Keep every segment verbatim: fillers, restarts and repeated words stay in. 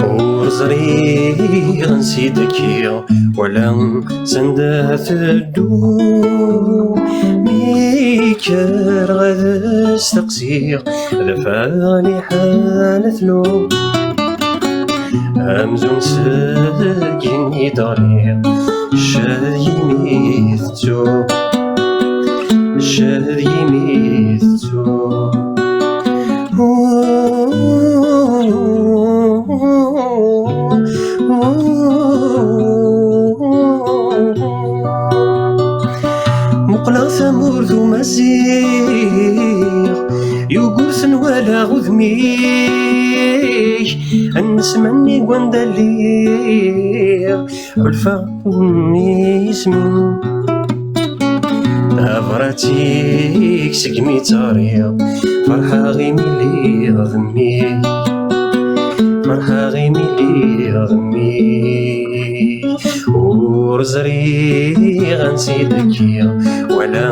Ur ẓriɣ ansi d-kkiɣ, wala sanda tedduɣ. Mi kkreɣ ad steqsiɣ, d afaliḥ ad tlu. Amzun seg igenni d-ɣliɣ, ccah d yimi tettu, ccah d yimi tettu. Muqleɣ tamurt umaziɣ, Yugurten walaɣ udem-ik, nnesma-nni n wanda lliɣ, ḥulfaɣ isem-im. Tabrat-ik segmi tt-ɣriɣ, ferḥeɣ imi lliɣ d mmi-k, ferḥeɣ imi lliɣ d mmi-k. Ur ẓriɣ ansi d-kkiɣ, wala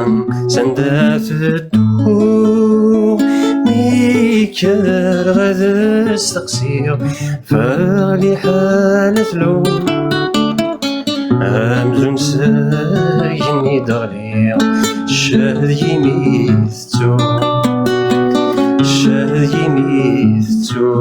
sanda tedduɣ. Mi kkreɣ ad steqsiɣ, faliḥa la tlum. Amzun seg igenni d-ɣliɣ, ccah d yimi tettu, ccah d yimi tettu.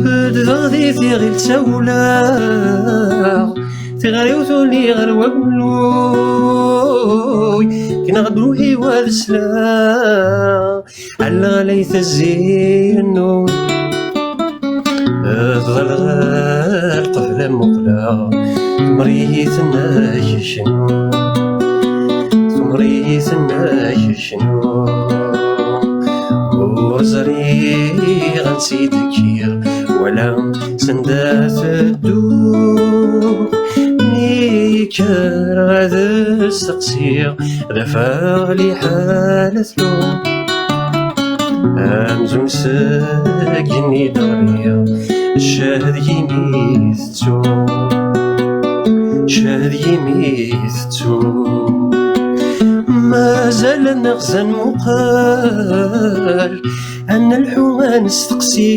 Beddeɣ di tiɣilt ttawleɣ, tiɣri-w tuli ɣer wagluy, kkneɣ-d uhiw ad sleɣ, ɛelleɣ lay tezzi-inu. Teḍal ɣer qbel am uqleɣ, temri-yi tenna-k cnu, temri-yi tenna-k cnu. Ur ẓriɣ ansi d-kkiɣ, wala sanda tedduɣ. Mi kkreɣ ad steqsiɣ, d afaliḥ la tlum. Amzun seg igenni d-ɣliɣ, ccah d yimi tettu, ccah d yimi tettu. Mazal ad nexzen muqel, ad nelḥu ad nesteqsi,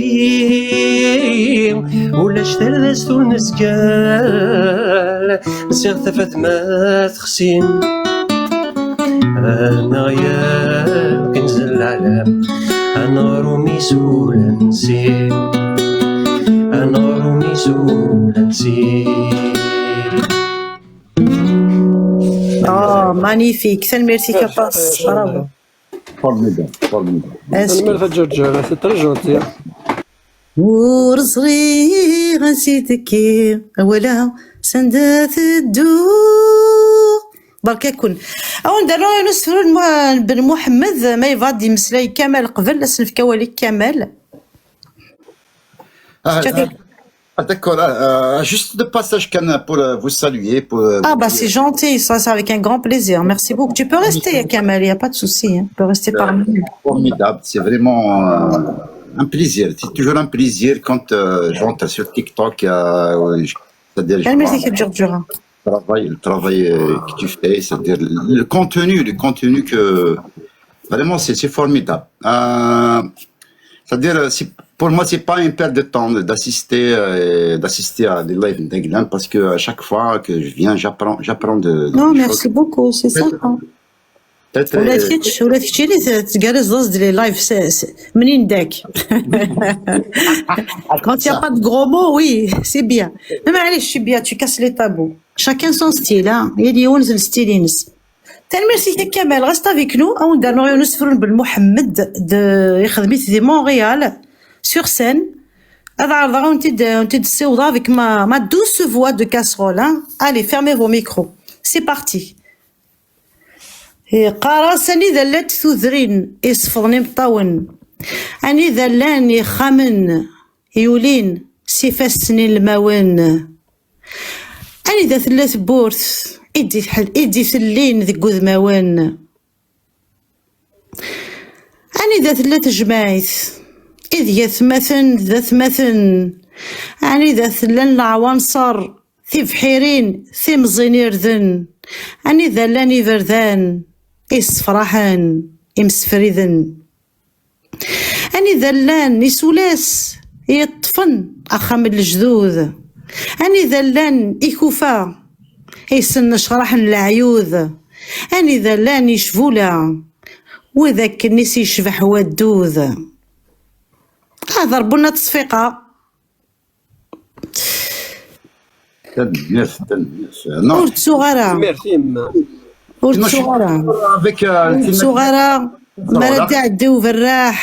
ulac tardast ur nezgal, nsiɣ tafat ma texsi. Ad neɣyal kenz n leɛlam, ad neɣrum isulen-nsen, ad neɣrum isulen-nsen. Oh, magnifique. Tanemmirt-ik aṭas. Bravo. Formidable, formidable. Est-ce que Tanemmirt a Ǧerǧer, c'est très gentil. Ur ẓriɣ ansi tekkiɣ, wala sanda tedduɣ. Barka-ken. Awen-d rnu usefru n Ben Muḥemmed, ma yebɣa ad d-imeslay Kamal qbel, ad s-nefk awal i Kamal. Ah, ah, ah, d'accord, ah, ah, juste de passage, Kana, pour euh, vous saluer. Pour, euh, Ah, vous bah, dire- c'est gentil, ça, c'est avec un grand plaisir. Merci beaucoup. Tu peux rester, Kamal, il n'y a pas de souci, hein. Tu peux rester parmi nous. Formidable, c'est vraiment euh, un plaisir. C'est toujours un plaisir quand euh, j'entre sur TikTok. Euh, je- c'est-à-dire, je Quelle vois musique est dure, dure, hein. le travail, le travail euh, que tu fais, c'est-à-dire le contenu, le contenu que vraiment c'est c'est formidable. Euh, c'est-à-dire, euh, c'est- pour moi, c'est pas une perte de temps d'assister euh, d'assister à des lives d'England parce que à chaque fois que je viens, j'apprends j'apprends de, de- Non, des merci choses. beaucoup, c'est sympa. Peut-être, ولا euh, كتش ولا كتشيني تقالي زوز ديال les lives c'est c'est منين داك. Quand il n'y a pas de gros mots, oui, c'est bien. Mais معليش, c'est bien, tu casses les tabous. Chacun son style, hein. يدي يونس الستيل ينس. Tanemmirt-ik a Kamal, reste avec nous. Awen-d rnu yiwen usefru n Ben Muḥemmed, d- ixdem-it di Montréal, sur scène. Ad ɛerḍeɣ ad wen-t-id-, ad wen-t-id-ssiwḍeɣ avec ma, ma douce voix de casserole, hein. Allez, fermez vos micros. C'est parti. Yeqqar-as: anida llant tudrin isefḍen imeṭṭawen, anida llan yexxamen yulin s ifassen ilmawen. Anida tella tewwurt i d-itḥel-, i d-itellin deg wudmawen? Anida tella tejmaɛt ideg atmaten d atmaten? Anida llan leɛwanṣer, tibḥirin, timẓin irden? Anida llan iberdan issefraḥen, imsefriden? Anida llan isulas yeṭṭfen axxam n lejdud? Anida llan ikufa yessennecraḥen leɛyud? Anida llan icbula wid akken i s-yecbeḥ waddud? Hḍer bunna ttṣfiqa. Tanemmirt, tanemmirt. Non. Ur ttuɣ ara. Tanemmirt i yemma. Ur Sinon, je ttuɣ suis ara. d'accord avec euh, Ur ttuɣ ara. Mi ara d-iɛeddi uberraḥ,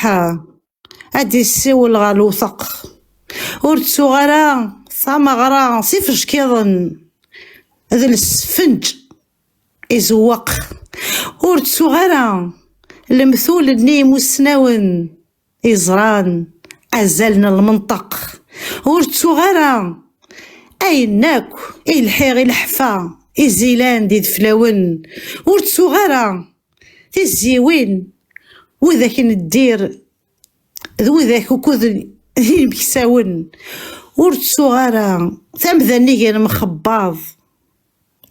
ad d-issiwel ɣer lewteq. Ur ttuɣ ara tameɣra s ifeckiḍen d lesfenǧ izewweq. Ur ttuɣ ara lemtul-nni imussnawen iẓran azal n lmenṭeq. Ur ttuɣ ara ayen akk i lḥiɣ i leḥfa izilan d ideflawen. Ur ttuɣ ara tizziwin widak n ddir d widak ukud d inmeksawen. Ur ttuɣ ara tamda nnig n mxebbaḍ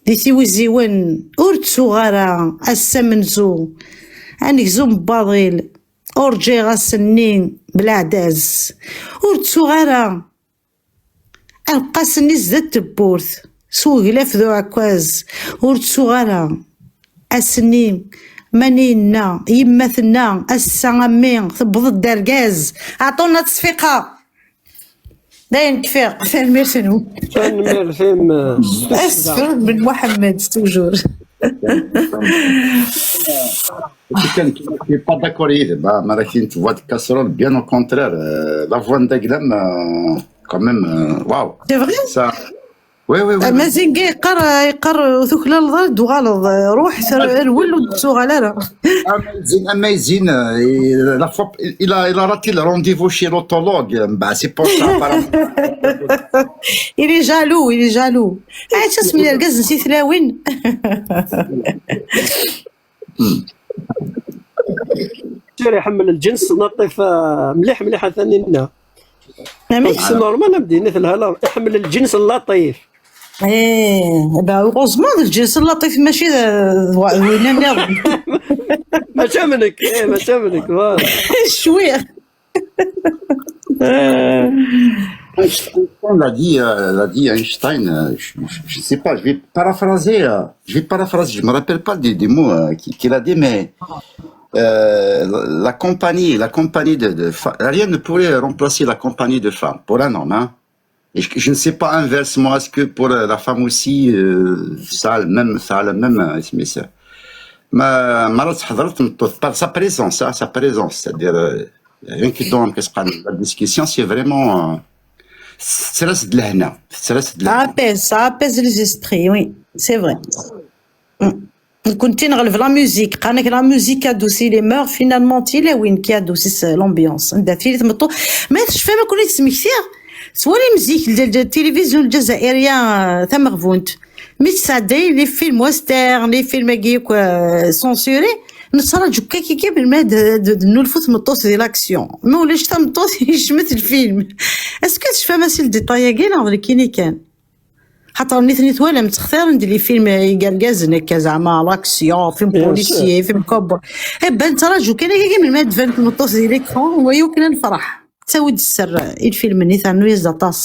di tiwiziwen. Ur ttuɣ ara ass amenzu anegzu n waḍil, ur ǧǧiɣ ass-nni bla aɛdaz. Ur ttuɣ ara alqas-nni zdat tewwurt s uglaf d uɛekkaz. Ur ttuɣ ara ass-nni mani yenna yemma tenna: "Ass-a a mmi tewweḍ-d d argaz, aɛṭuna ttesfiqa." Dayen kfiɣ, tanemmirt-nwen. Tanemmirt i yemma. Asfel Ben Mohamed, toujours. En tout cas, je suis pas d'accord avec ma, ma la fine voix de casserole, bien au contraire. Euh, la voix de Daglam, euh, quand même, euh, waouh. C'est vrai? Ça, oui, oui, oui. Amazing yeqqar, yeqqar tuklaleḍ ad d-tuɣaleḍ, ruḥ, rwel, ur d-tuɣal ara. Amazing, amazing. Euh, et la fois, il a, il a raté le rendez-vous chez l'autologue. Bah, c'est pour ça, apparemment. Il est jaloux, il est jaloux. Ay, tasmi argaz n si tlawin. Sir iḥemmel lǧens n aṭif, ah, mliḥ mliḥ a Taninna. Amek? C'est normal, am d-yini telha la, iḥemmel lǧens n laṭif. Eh, bah, heureusement, d lǧens n laṭif, mačči d, d wa-, d winna nniḍen. Mačči am nekk, eh, mačči am nekk, voilà. Cwiya. Einstein l'a dit, euh, l'a dit Einstein, euh, je, je, je sais pas, je vais paraphraser, euh, je vais paraphraser, je me rappelle pas des, des mots euh, qu'il qu'il a dit, mais euh, la, la compagnie, la compagnie de, de fa- rien ne pourrait remplacer la compagnie de femmes pour un homme, hein. Et je, je ne sais pas inversement, est-ce que pour euh, la femme aussi, euh, ça a le même, ça a le même, euh, mais ça, ma, ma la تحضرت par sa présence, hein, sa présence, c'est-à-dire euh, rien que dans la discussion, c'est vraiment euh, ça reste de l'hna, ça reste de l'hna. Ça apaise, ça apaise les esprits, oui, c'est vrai. Mm. Nekkenti neɣleb la musique, qqaren-ak la musique adoucit les mœurs, finalement d tilawin qui adoucissent l'ambiance. Anda tili tmeṭṭut, ma tecfam akk i d-smektiɣ, twalim zik l-, l-, télévision ljazairiya, euh, tameɣbunt, mi tesɛedday les films western, les films-agi akk, euh, censurés, nettraǧu akka kika melmi ad d-, d-, d-tennulfu tmeṭṭut di l'action. Ma ulac tameṭṭut, yecmet lfilm. Est-ce que tecfam-as i le détail-agi neɣ d nekkini kan? Xaṭer nitni twalam, ttextiren-d les films igergazen akka, zeɛma l'action, film policier, film cowboy. Eh ben, nettraǧu kan akka melmi ad d-tban tmeṭṭut di l'écran, waya akken ad nefreḥ. Tawi-d sser i lfilm-nni, ternu-yas-d aṭas.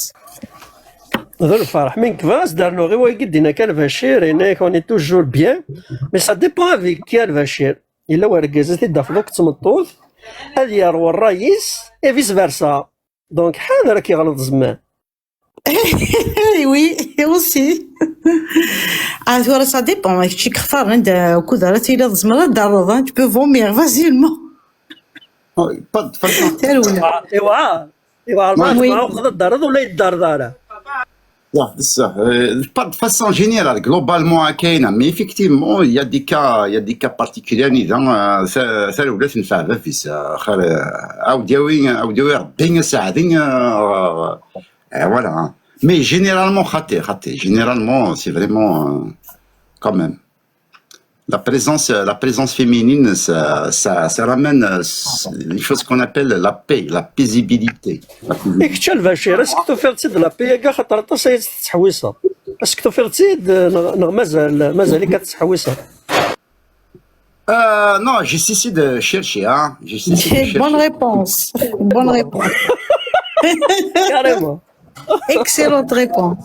D lferḥ. Mi nekba as-d-rnuɣ i wayagi d-yenna kan Bacir, yenna-yak on est toujours bien, mais ça dépend avec qui Bacir. Yella wergaz ad t-id-tafeḍ akked tmeṭṭut, ad yerwu ṛṛay-is, et vice versa. Donc ḥader ad k-yeɣleḍ zzman. Oui, aussi. Ah, tura ça dépend, kečč i yextaren anda ukud ara tiliḍ, tzemreḍ ad d-terreḍ, hein, tu peux vomir facilement. Oh, pas de façon. Tarewla. Iwa, iwa, Oui. ma uxeḍ ad d-terreḍ ula yedder d ara. Bessah, bessah. Euh, pas de façon générale, globalement, à Kayna, mais effectivement, il y a des cas, il y a des cas particuliers, يعني, euh, ça, ça, le bleu, c'est une femme, fils, euh, خير, euh, أوديوي, أوديوي, ربي يساعدني, euh, euh, voilà, hein. Mais généralement, خاطي، خاطي. Généralement, c'est vraiment, euh, quand même. La présence, euh, la présence féminine, ça, ça, ça ramène, euh, s- une chose qu'on appelle la paix, la paisibilité. La paisibilité. Kečč a Lbacir, est-ce que tufiḍ-tt-id la paix-agi, xaṭer aṭas ay tettḥewwiseḍ? Est-ce que tufiḍ-tt-id, neɣ, neɣ mazal, mazal-ik ad tettḥewwiseḍ? Euh, non, j'ai cessé de chercher, hein. J'ai cessé de Bonne chercher. Réponse. Bonne réponse. Carrément. Excellente réponse.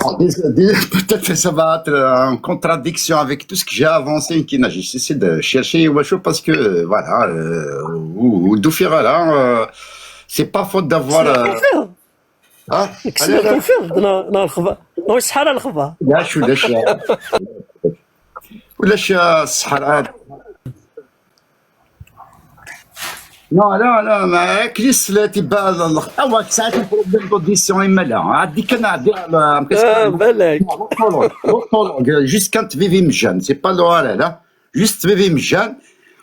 Peut-être que ça va être en contradiction avec tout ce que j'ai avancé, كاين. J'ai cessé de chercher, ouais, parce que, euh, voilà, euh, ou, ou de faire là, euh, c'est pas faute d'avoir, euh, Tufiḍ? Hein? Kkes-d tufiḍ-d neɣ, neɣ lexbar? Neɣ iseḥḥar lexbar? لا شو، لا شو. ولا شو السحر عاد؟ Non, non, non, ما كليس لا تبع الله. اوا ساعات un problème d'audition اما لا. عادي كان عادي على Ah, balak. Juste quand tu vivis مجان, c'est pas le là. Juste tu vivis مجان.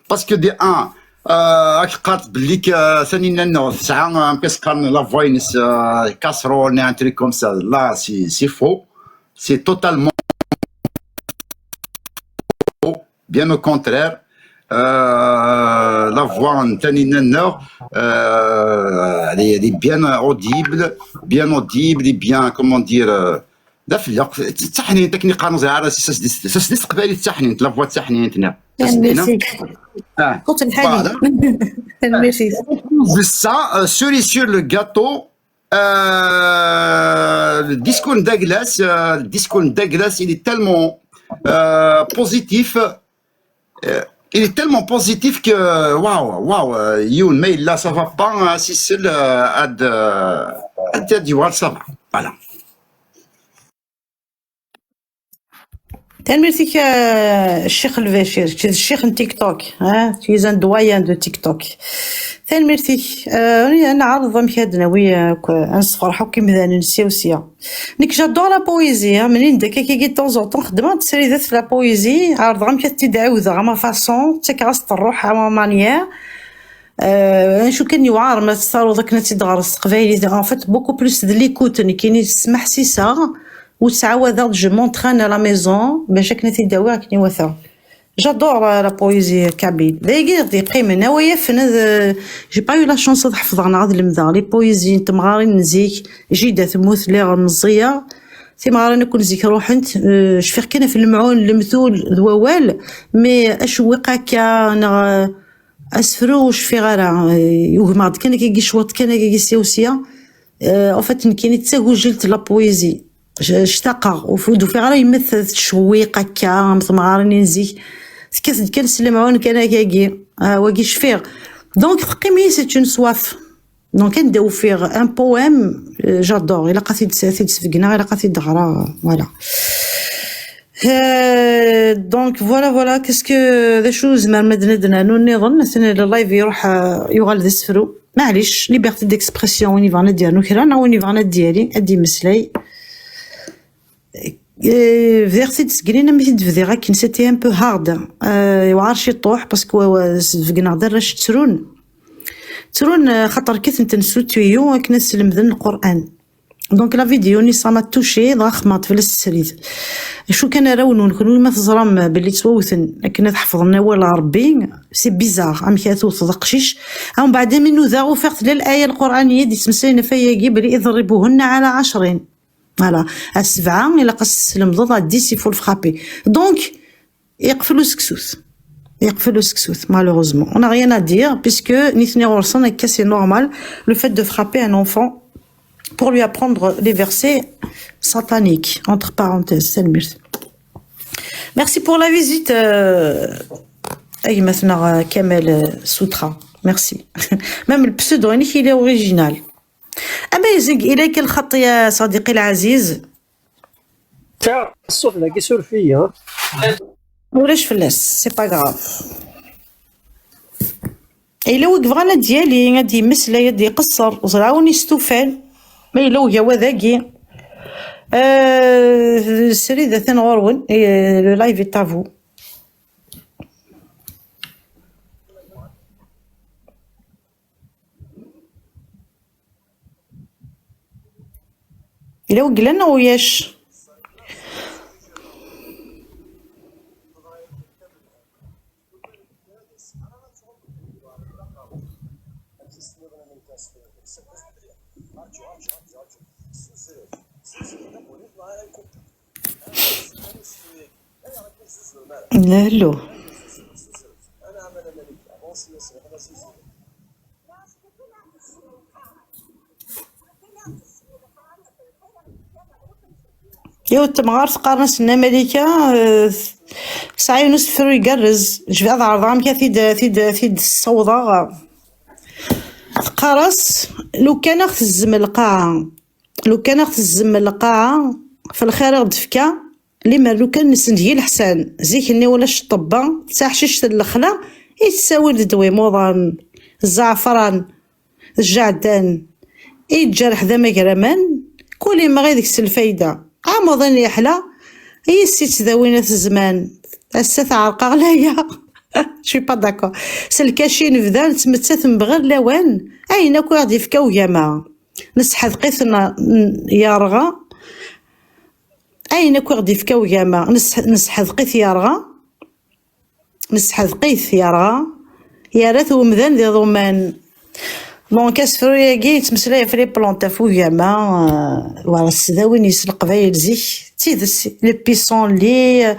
Parce que de un, euh, راك قالت بلي ك-، ثاني نو ساعة، آه، كيسقان la voix, آه، casserole, un truc comme ça. Là, c'est, c'est faux. C'est totalement faux. Bien au contraire. Euh, la voix, ثاني نو, euh, elle est, elle est bien audible, bien audible, et bien, comment dire, euh, d afellaq, d taḥnint, akken i qqaren ẓer ara, s, s, s, s teqbaylit d taḥnint, la voix d taḥnint, nniɣ. Merci. Ah, Kut lḥali. voilà. Merci. De ça, euh, cerise sur le gâteau, euh, le discours de Douglas, euh, le discours de Douglas, il est tellement, euh, positif, euh, il est tellement positif que, waouh, waouh, euh, yiwen ma yella ça va pas, hein, si c'est le, ad, euh, ad, ad yuɣal ça va. Voilà. Tanemmirt-ik, euh, Ccix Lbacir, kečč d ccix n TikTok, hein, tu es un doyen de TikTok. Tanemmirt-ik. Euh, ad neɛreḍ amek ad d-nawi, euh, akk, ad nessefreḥ akk imdanen sya u sya. Nekk j'adore la poésie, hein, mlin-d akka kiki de temps en temps, xeddmeɣ-d sridat f la poésie, ɛerḍeɣ amek ad t-id-ɛiwdeɣ à ma façon, ttakeɣ-as-t ṛṛuḥ à ma manière. Euh, acu kan yewɛer ma tettaruḍ akken ad tt-id-ɣreḍ s teqbaylit, en fait beaucoup plus de l'écoute, nekkini smeḥsiseɣ, u ttɛawadeɣ, je m'entraîne à la maison bac akken ad t-id-awiɣ akken iwata. J'adore la, la poésie kabyle. D ayagi i ɣ-d-yeqqimen. Awa yafen ad, euh, j'ai pas eu la chance ad ḥefḍeɣ neɣ ad lemdeɣ les poésies n temɣarin n zik. Jida temmut, lliɣ meẓẓiyeɣ. Timɣarin akk n zik ruḥent. Euh, cfiɣ kan ɣef lemɛun, lemtul d wawal, mais acewwiq akka neɣ, euh, asefru ur cfiɣ ara. Euh, ugmeɣ-d kan akkagi cwiṭ kan akkagi sya u sya. Euh, en fait, nekkini d tagujilt la poésie. J-, ctaqeɣ, ur f-, ur d-ufiɣ ara yemma t-, tettcewwiq akka am temɣarin n zik. Tekkat-d kan s lemɛun kan akkagi. Ah, wagi cfiɣ. Donc, teqqim-iyi, c'est une soif. Donc, anda ufiɣ un poème, euh, j'adore. Ilaq ad t-id-, ad t-id-sbegneɣ, ilaq ad t-id-ɣreɣ, voilà. Euh, donc, voilà, voilà, qu'est-ce que, d acu zemren ad d-nernu nniḍen? Atan le live iruḥ, euh, yuɣal d asefru. Maɛlic, liberté d'expression, win yebɣan ad d-yernu kra, neɣ win yebɣan ad d-yali, ad d-yemmeslay. Eh, bdiɣ-t-id seg lin, mi t-id-bdiɣ akken, c'était un peu hard. Eh, yewɛer ciṭuḥ, parce que, wa-, wa-, sbegneɣ-d arrac ttrun. Ttrun, eh, xaṭer kkaten-ten s utuyyu akken ad slemden Lqur'an. Donc, la vidéo-nni, ça m'a touché, dɣa xemmeɣ-d fell-as srid. Acu kan, arraw-nwen, kenwi ma teẓram belli ttwawten akken ad ḥefḍen awal n Ṛebbi, c'est bizarre, amek ara tewteḍ aqcic. Umbeɛd, mi nudaɣ, ufiɣ tella laya lqur'aniyya i d-yettmeslayen ɣef wayagi, belli اضربوهن على عشر. Voilà. À sebɛa, ilaq ad s-teslemdeḍ, à dix, il faut le frapper. Donc, yeqfel useksut. Yeqfel useksut, malheureusement. On n'a rien à dire, puisque nitni ɣur-sen, akka, c'est normal, le fait de frapper un enfant pour lui apprendre les versets sataniques, entre parenthèses, tanemmirt. Merci pour la visite, euh, a gma-tneɣ, euh, Kamel, euh, Soutra. Merci. Même le pseudo-inek, il est original. Amazing, إليك الخط يا صديقي العزيز. Ta ṣṣut dagi suref-iyi, ha? Ulac fell-as, c'est pas grave. Yella wi yebɣan ad d-yali, ad d-yemmeslay, ad d-iqeṣṣer, ẓriɣ win yestufan. Ma yella ugawa dagi, euh, srid atan ɣur-wen, et le live est à vous. Yella weglan neɣ uyac? Lalo. Yiwet temɣart qqaren-as Nna Malika, eh, tesɛa yiwen usefru igerrez. Jbiɣ ad ɛerḍeɣ amek ad t-id, ad t-id, ad t-id-ssawḍeɣ. Teqqar-as, lukan aɣ-tezzem lqaɛa, lukan aɣ-tezzem lqaɛa, f lxir i ɣ-d-tefka, limer lukan nessen deg-i leḥsan. Zik-nni ulac ṭṭebba, d taḥcict n lexla i tettawil ddwa imuḍan, zzeɛfran, d jjeɛdan, i yeǧǧa leḥdam agraman, kul imɣi deg-s lfayda. Amuḍin yeḥla, yis-s i ttdawin at zzman. Ass-a teɛreq-aɣ laya. Je suis pas d'accord. S lkaci nebda nettmettat mebɣir lawan, ayen akk i ɣ-d-yefka ugama. Nesḥedq-it n-, n-, yerɣa. Ayen akk i ɣ-d-yefka ugama, nes-, nesḥedq-it yerɣa. Nesḥedq-it yerɣa, yerra-t umdan d iḍumman. Donc, asefru-agi yettmeslay ɣef les plantes, ɣef ugama, euh, war tesdawin yes leqbayel zik, d tidet, les pissenlits, euh,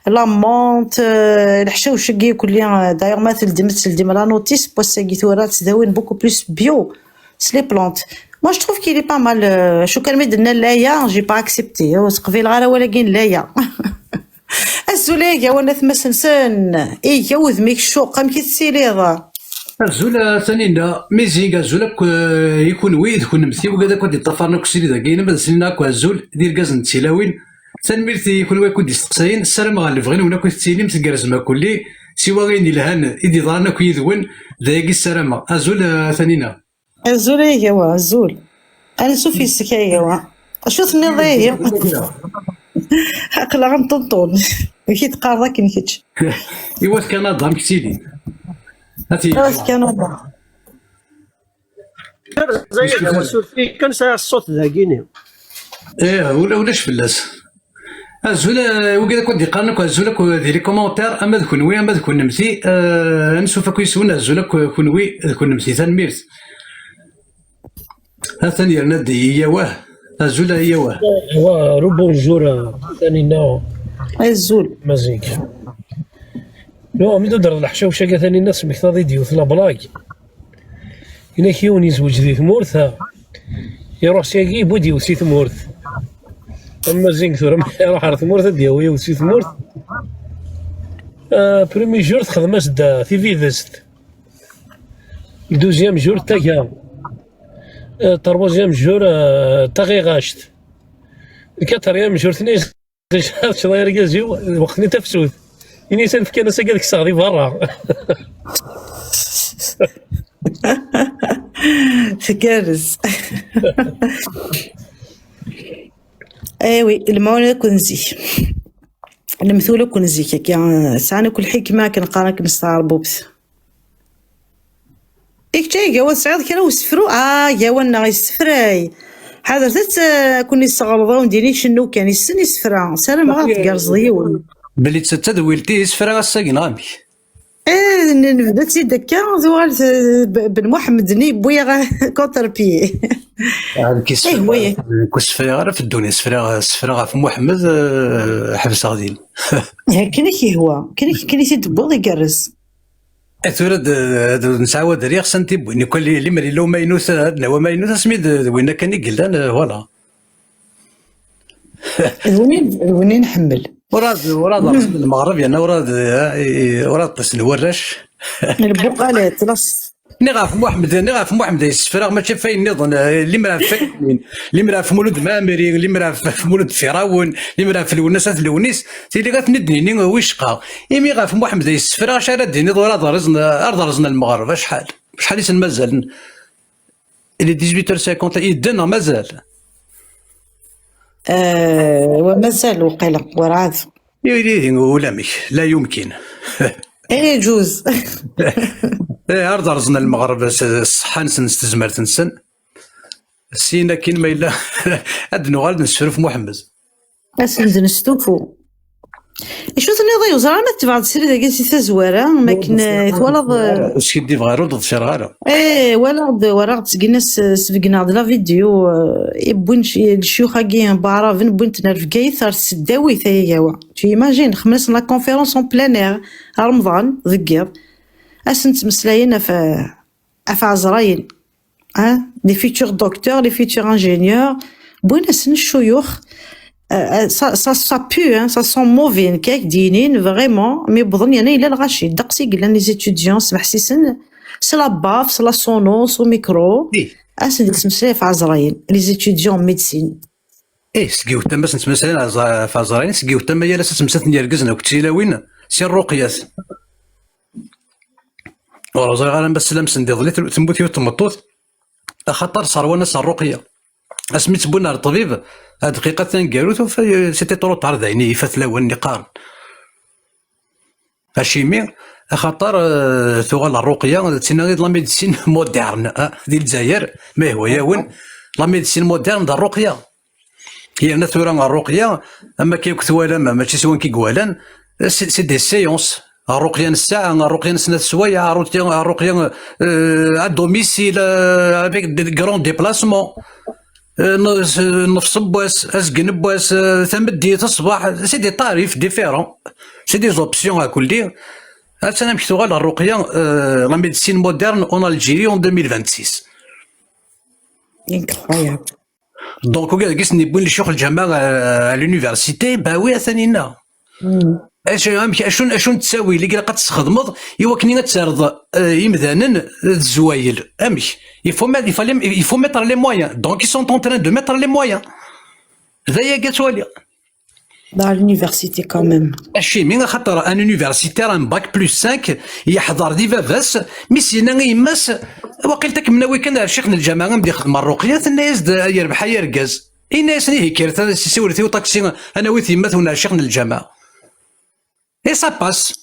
la menthe, euh, leḥcawec-agi kulli, euh, d'ailleurs ma teldim, ad teldim la notice, n wass-agi tura, tesdawin beaucoup plus bio, s les plantes. Moi, je trouve qu'il est pas mal, euh, acu kan mi d-nna laya, j'ai pas accepté, ur qbileɣ ara awal-agi n laya. Azul ay agawan atmasensen, iga wudem-ik ccuq, amek i tettiliḍ? Azul a Taninna, amazing, azul akk, eh, i kunwi d kunemti, wigad akk ad d-iṭṭafaren akk srid-agi, ad sen-iniɣ akk azul, d irgazen d tilawin. Tanemmirt i kunwi akk i d-isteqsayen, ssarameɣ lebɣi-nwen akk i tettilim, tgerrzem akk-lli, siwa ayen ilhan i d-iḍran akk yid-wen, d ayagi ssarameɣ. Azul a Taninna. Azul a Igawa, azul. Ansuf yes-k a Igawa. Acu tenniḍ a Igawa? Aql-aɣ nṭenṭun. Amek i teqqareḍ akken kečč? Iwat Kanada, amek ttilin? Ati. Iwat Kanada. Suref-iyi kan, sɛiɣ ṣṣut dagini. Eh, ula, ulac fell-as. Azul, eh, wigad akk ad d-iqqaren akk azul akk di les commentaires, ama d kunwi, ama d kunemti, eh, ansuf akk yes-wen, azul akk kunwi d kunemti, tanemmirt. Atan yerna-d Iyawah, azul a Iyawah. Wa, rebonjour, eh, Taninna. Azul. Mazig. No, mi d-udreḍ leḥcawca-ga Taninna, smektaḍ-id yiwet la blague. Inak yiwen yezweǧ di tmurt, iruḥ syagi, yewwi-d yiwet si tmurt. Amazing tura, ma iruḥ ar tmurt, ad d-yawi yiwet si tmurt. Ah, premier jour, texdem-as-d, ah, tibidest. Le deuxième jour, taga. Ah, troisième jour, ah, taɣiɣact. Le quatrième jour, tnis Tecḍa argaz-iw, weqt-nni tafsut. Ini-as, "Anef kan, ass-agi ad kkseɣ di berra." Tgerrez. Awi, lmaɛun akk n zik. Lemtul akk n zik, akka, sɛan akk lḥikma, akken qqaren, akken s tɛerbubt. I kečč a Igawa, tesɛiḍ kra n usefru? Ah, Igawa-nneɣ yessefray. Ḥadret ad, eh, ken-isseɣleḍ, a wen-d-yini icennu kan, yessen isefra. Ssarameɣ ad tgerrzeḍ yiwen. Belli d ta tadwilt i isefra ass-agi, neɣ amek? Eh, n-, nebda-tt-id akka, tuɣal t-, B-, Ben Muḥemmed-nni yewwi-yaɣ contre-pied. Ah, nekk isefra, eh, oui. Nekk ur sefrayeɣ ara f ddunit, sefraɣ, sefraɣ ɣef Muḥemmed, eh, ḥebseɣ din. Akken i k-ihwa, akken i k-, akken i t-id-tewwiḍ, igerrez. Eh, tura d, d, nesɛa wadal yeɣsan tiwwin. Nekk li-, limer yella umaynut, ad nawi amaynut, asmi d, d winna kan i yellan, eh, voilà. D win i, d win i nḥemmel. Ur ad, ur ad rẓen lmeɣreb, yerna ur ad, eh, i, ur ad ṭṭisen warrac. Lbuqalat, las. Niɣ ɣef Muḥemmed, niɣ ɣef Muḥemmed ay ssefraɣ, mačči ɣef wayen nniḍen, eh, limer ɣef wayen, limer ɣef Mulud Mɛemmri, limer ɣef, ɣef Mulud Firawun, limer ɣef Lwennas At Lewnis, tili ad ten-id-nini wicqa. Imi ɣef Muḥemmed ay ssefraɣ, acu ara d-tiniḍ, ur ad rẓen, ar d rẓen lmeɣreb, acḥal? Acḥal i sen mazalen? Il est dix-huit heures cinquante, yedden neɣ mazal? Eh, wa mazal, waqila, werɛad. Ihi, ulamek, la yumkin. Eh, juz. Eh, ar d rẓen lmeɣreb s, s ṣṣeḥḥa-nsen, s tezmert-nsen. Syin akkin ma yella ad nuɣal nesfruf Muḥemmed. Ass-n d nestufu. Acu tenniḍ ay uẓar ma tebɛed srid-agi si tazwara, makken twalaḍ? Ur skiddibeɣ ara, ur d-ḍfireɣ ara. Eh, walaɣ-d, walaɣ-d sgin-as sbegneɣ-d la vidéo, eh, i wwin lecyux-agi n Baɛraben, wwin-ten ar Bgayet, ar tseddawit ay agawa. Tu imagines, xemmen-asen la conférence en plein air, Remḍan deg yiḍ, asen-ttmeslayen ɣef ɣef ɛezrayen, hein, les futurs docteurs, les futurs ingénieurs, wwin-asen ccuyux. Euh, euh, ça, ça, ça pue, hein, ça sent mauvais, nekk ak d-yinin vraiment, mi wwḍen yerna yella lɣaci, ddeqs i yellan les étudiants, smeḥsisen, c'est la baf, c'est la Sonos, au micro, asen-d yettmeslay ɣef ɛezrayen, les étudiants en médecine. Eh, seg yiwet tama asen-ttmeslayen ɣef ɛezrayen, seg yiwet tama yal ass ad ttmeslaten yergazen akked tilawin si rruqyat. Ur ẓriɣ ara ma slamsen-d iḍelli temmut yiwet tmeṭṭut, axaṭer sserwan-as ṛṛuqya. Asmi tt-wwin ar ṭṭbib, adqiqa taneggarut, ufa, c'était trop tard, d ayen ifat lawan i qqaren. Acimi? Axaṭer, eh, tuɣal ṛṛuqya d tin i d la médecine moderne, ah, di Lezzayer, ma yehwa-yawen, la médecine moderne d ṛṛuqya. Yerna tura ṛṛuqya, am akka akk twalam, mačči s wanki i iwalan, c'est, c'est des séances. Ṛṛuqya n ssaɛa, ṛṛuqya n snat sswayeɛ, ṛṛuqya, ṛṛuqya, euh, à domicile, euh, avec des grands déplacements. Euh, n-, s-, nnefṣ n wass, azgen n wass, euh, tameddit, ṣṣbeḥ, c'est des tarifs différents. C'est des options à kulli. Attan amek tuɣal ṛṛuqya, euh, la médecine moderne en Algérie en deux mille vingt-six. Incroyable. Donc, ugad gis n yewwin lecyux lǧama, euh, à l'université, bah oui, atan inna. Acu, amek, acu, acu n ttawil i ilaq ad tesxedmeḍ i wakken ad terreḍ, euh, imdanen d zzwayel? Amek? Il faut mettre, il fallait, il faut mettre les moyens. Donc, ils sont en train de mettre les moyens. D ayagi ad twaliḍ. Dans l'université quand même. Acimi? Axaṭer un universitaire, un bac plus cinq, yeḥḍer di baba-s, mi s-yenna i yemma-s, waqil takem nawi kan ar ccix n lǧameɛ am d-ixdem ṛṛuqya, tenna-yas-d, ay yerbeḥ ay argaz. Yenna-yasen, ihi kkret, siwlet i uṭaksi, ad nawi-t yemma-twen ar ccix n lǧameɛ. Et ça passe.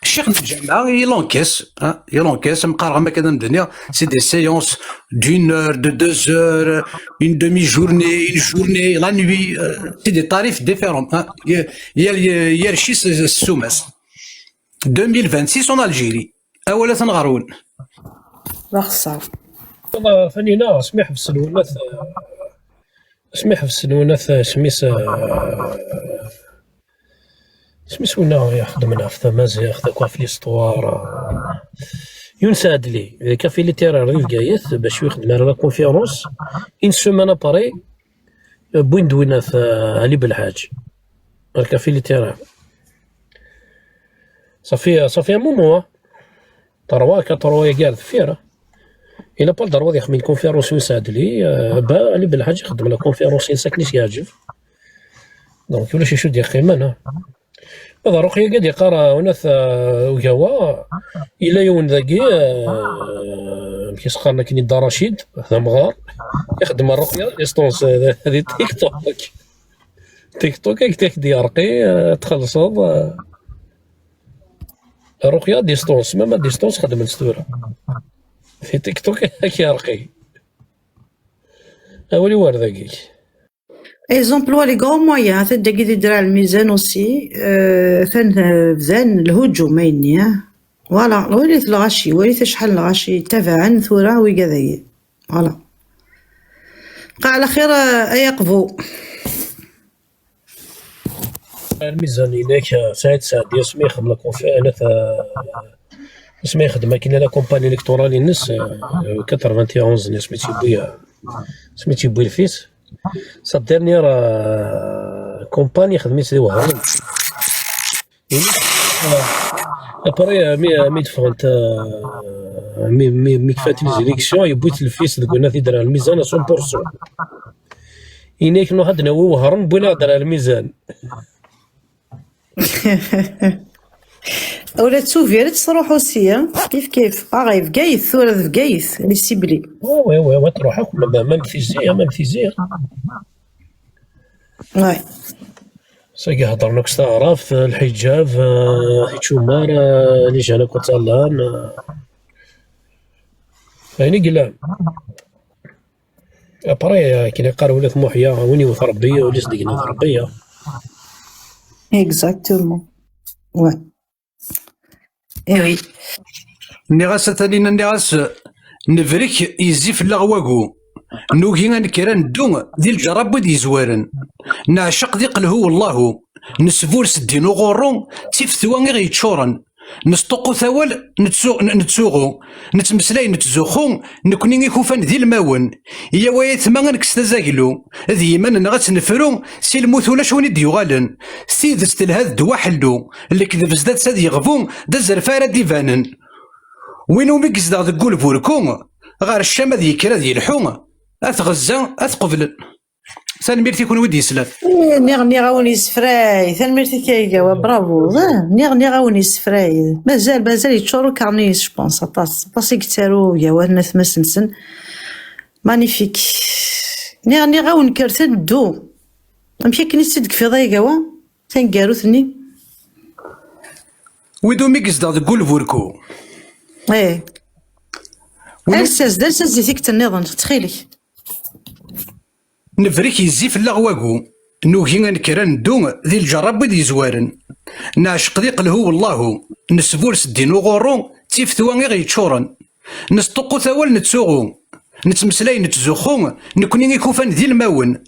Ccix n lǧameɛ, il encaisse, hein, il encaisse, am qqareɣ am akka d am-d-nniɣ, c'est des séances d'une heure, de deux heures, une demi-journée, une journée, la nuit, euh, c'est des tarifs différents, hein. Yal, yal, yal ci s, s ssuma-s. Deux mille vingt-six en Algérie. Awal atan ɣer-wen. D axeṣṣar. Tanina, asmi ḥebsen wunat, asmi ḥebsen wunat, asmi s-, asmi s winna ixeddmen ɣef tamaziɣt akk, ɣef l'histoire. Yunes Ɛedli, di Café Littéraire di Bgayet, bac ur ixeddem ara la conférence, une semaine après, wwin-d winat, euh, Ali Belḥaǧ, ar Café Littéraire. Ça fait, ça fait un moment, hein. Trois, quatre ans yagi ar deffir, hein. Il a pas le droit ad ixdem une conférence Yunes Ɛedli, euh, ba Ali Belḥaǧ ixeddem la conférence-ines akken i s-yeɛǧeb. Donc, ulac acu d-yeqqimen, hein. Ma d ṛṛuqya-agi ad yeqqar, euh, unat, euh, ugawa, yella yiwen dagi, euh, amek i s-qqaren akken, Dda Racid, d amɣar, ixeddem ṛṛuqya à distance, euh, di TikTok. TikTok ad k-yerqi, euh, ad txellṣeḍ, euh, ṛṛuqya à distance, même à distance xedmen-tt tura. Di TikTok ad k-yerqi. Awal-iw ar dagi. Ils emploient les grands moyens, atan dagi di Draɛ Lmizan aussi, euh, atan, euh, bdan lhujum, ayenni, hein. Voilà, walit lɣaci, walit acḥal n lɣaci tabaɛen tura wigad-agi. Voilà. Bqa ɛla xir, euh, ay aqbu. Lmizan-inek, euh, Saɛid Saɛdi, asmi ixdem la conférence, asmi ixdem akken la campagne électorale-ines, euh, quatre-vingt-onze, asmi tt-yewwi, euh, asmi tt-yewwi lfis. Sa dernière, euh, campagne ixdem-itt di Wehran. Après, euh, mi, euh, mi d-ffɣent, euh, mi, mi, mi kfant les élections, yewwi-t lfis deg unat i Draɛ Lmizan à cent pour cent. Ini-ak nruḥ ad d-nawi Wehran, wwin-aɣ-d Draɛ Lmizan. Ula d Tubiret tṛuḥ aussi, hein? Kif kif. Pareil, Bgayet, tura d Bgayet, les ciblés. Oui, oui, oui, oui, tṛuḥ akk, même, même Tizi, hein, même Tizi, hein. Ouais. Sagi heddren akk s taɛrabt, lḥiǧab, euh, ičumar, euh, les jeunes akk ttalan, euh, ayen i yellan. Après, akken iqqar ula d Muḥya, win yewwet Rebbi, ul-is deg-neɣ Rebbi. Exactement. Ouais. Eh oui. Nniɣ-as a Taninna, nniɣ-as nebrek yezzi fell-aɣ wagu. Nugi ad nekker ad neddu di lǧerrab wid yezwaren. Neɛceq di qelhu wellahu. Nesbur s ddin uɣurru, d tifetwa i ɣ-yeččuren. Nesṭuqqut awal, nettu-, n-, nettsuɣu. Nettmeslay, nettzuxxu, nekni ikufan d ilmawen. Yyaw ay atma ad nekkes tazaglu. D yiman-nneɣ ad tt-nefru, si lmut ulac win i d-yuɣalen. Tidet telha d ddwa ḥellu. Lekdeb zdat-s ad yeɣbu, d azref ara d-ibanen. Win umi yezdeɣ deg ulburku, ɣer ccam ad yekker ad yelḥu, at Ɣezza ad qeblen. Tanemmirt i kunwi d-yeslan. Eh, nniɣ, nniɣ-awen yessefray. Tanemmirt-ik a Igawa, bravo. Eh, nniɣ, nniɣ-awen yessefray. Mazal, mazal yeččur ukarni-is, je pense, aṭas. Aṭas i yettaru Igawa n atmaten-nsen. Magnifique. Nniɣ, nniɣ-awen kkret ad neddu. Amek akken i tt-id-tekfiḍ a Igawa? Taneggarut-nni? Wid umi yezdeɣ deg ulburku. Eh. Win- Ales-as-d, ales-as-d i tikkelt nniḍen, ttxil-k. Nebrek yezzi fell-aɣ wagu. Nugi ad nekker ad neddu di lǧerrab wid yezwaren. Neɛceq di qelhu wellahu. Nesbur s ddin uɣurru, d tifetwa i ɣ-yeččuren. Nesṭuqqut awal, nettsuɣu. Nettmeslay, nettzuxxu, nekni ikufan d ilmawen.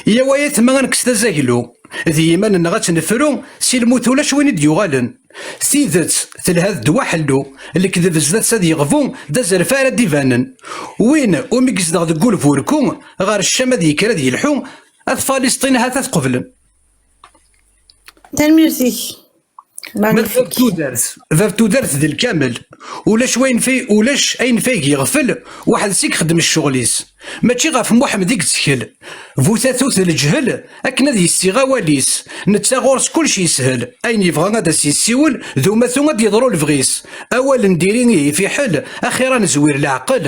Yyaw ay atma ad nekkes tazaglu. D yiman-nneɣ ad tt-nefru, si lmut ulac win i d-yuɣalen. Tidet telha d ddwa ḥellu, lekdeb zdat-s ad yeɣbu, d azref ara d-ibanen. Win umi yezdeɣ deg ulburku, ɣer ccam ad yekker ad yelḥu, at Falisṭin ahat ad qeblen. Tanemmirt-ik. Ma d bab Magnifique. Tudert, bab Tudert d lkamel. Ulac wayen fi, ulac ayen fay yeɣfel, waḥed-s i ixeddem ccɣel-is. Mačči ɣef Muḥemmed i yettkel. Bu tatut d leǧhel, akken ad yessiɣ awal-is. Netta ɣur-s kullec yeshel. Ayen yebɣa ad as-yessiwel, d umatu ad d-yeḍru lebɣi-s. Awal n diri ihi fiḥel, axir ad nezwir leɛqel.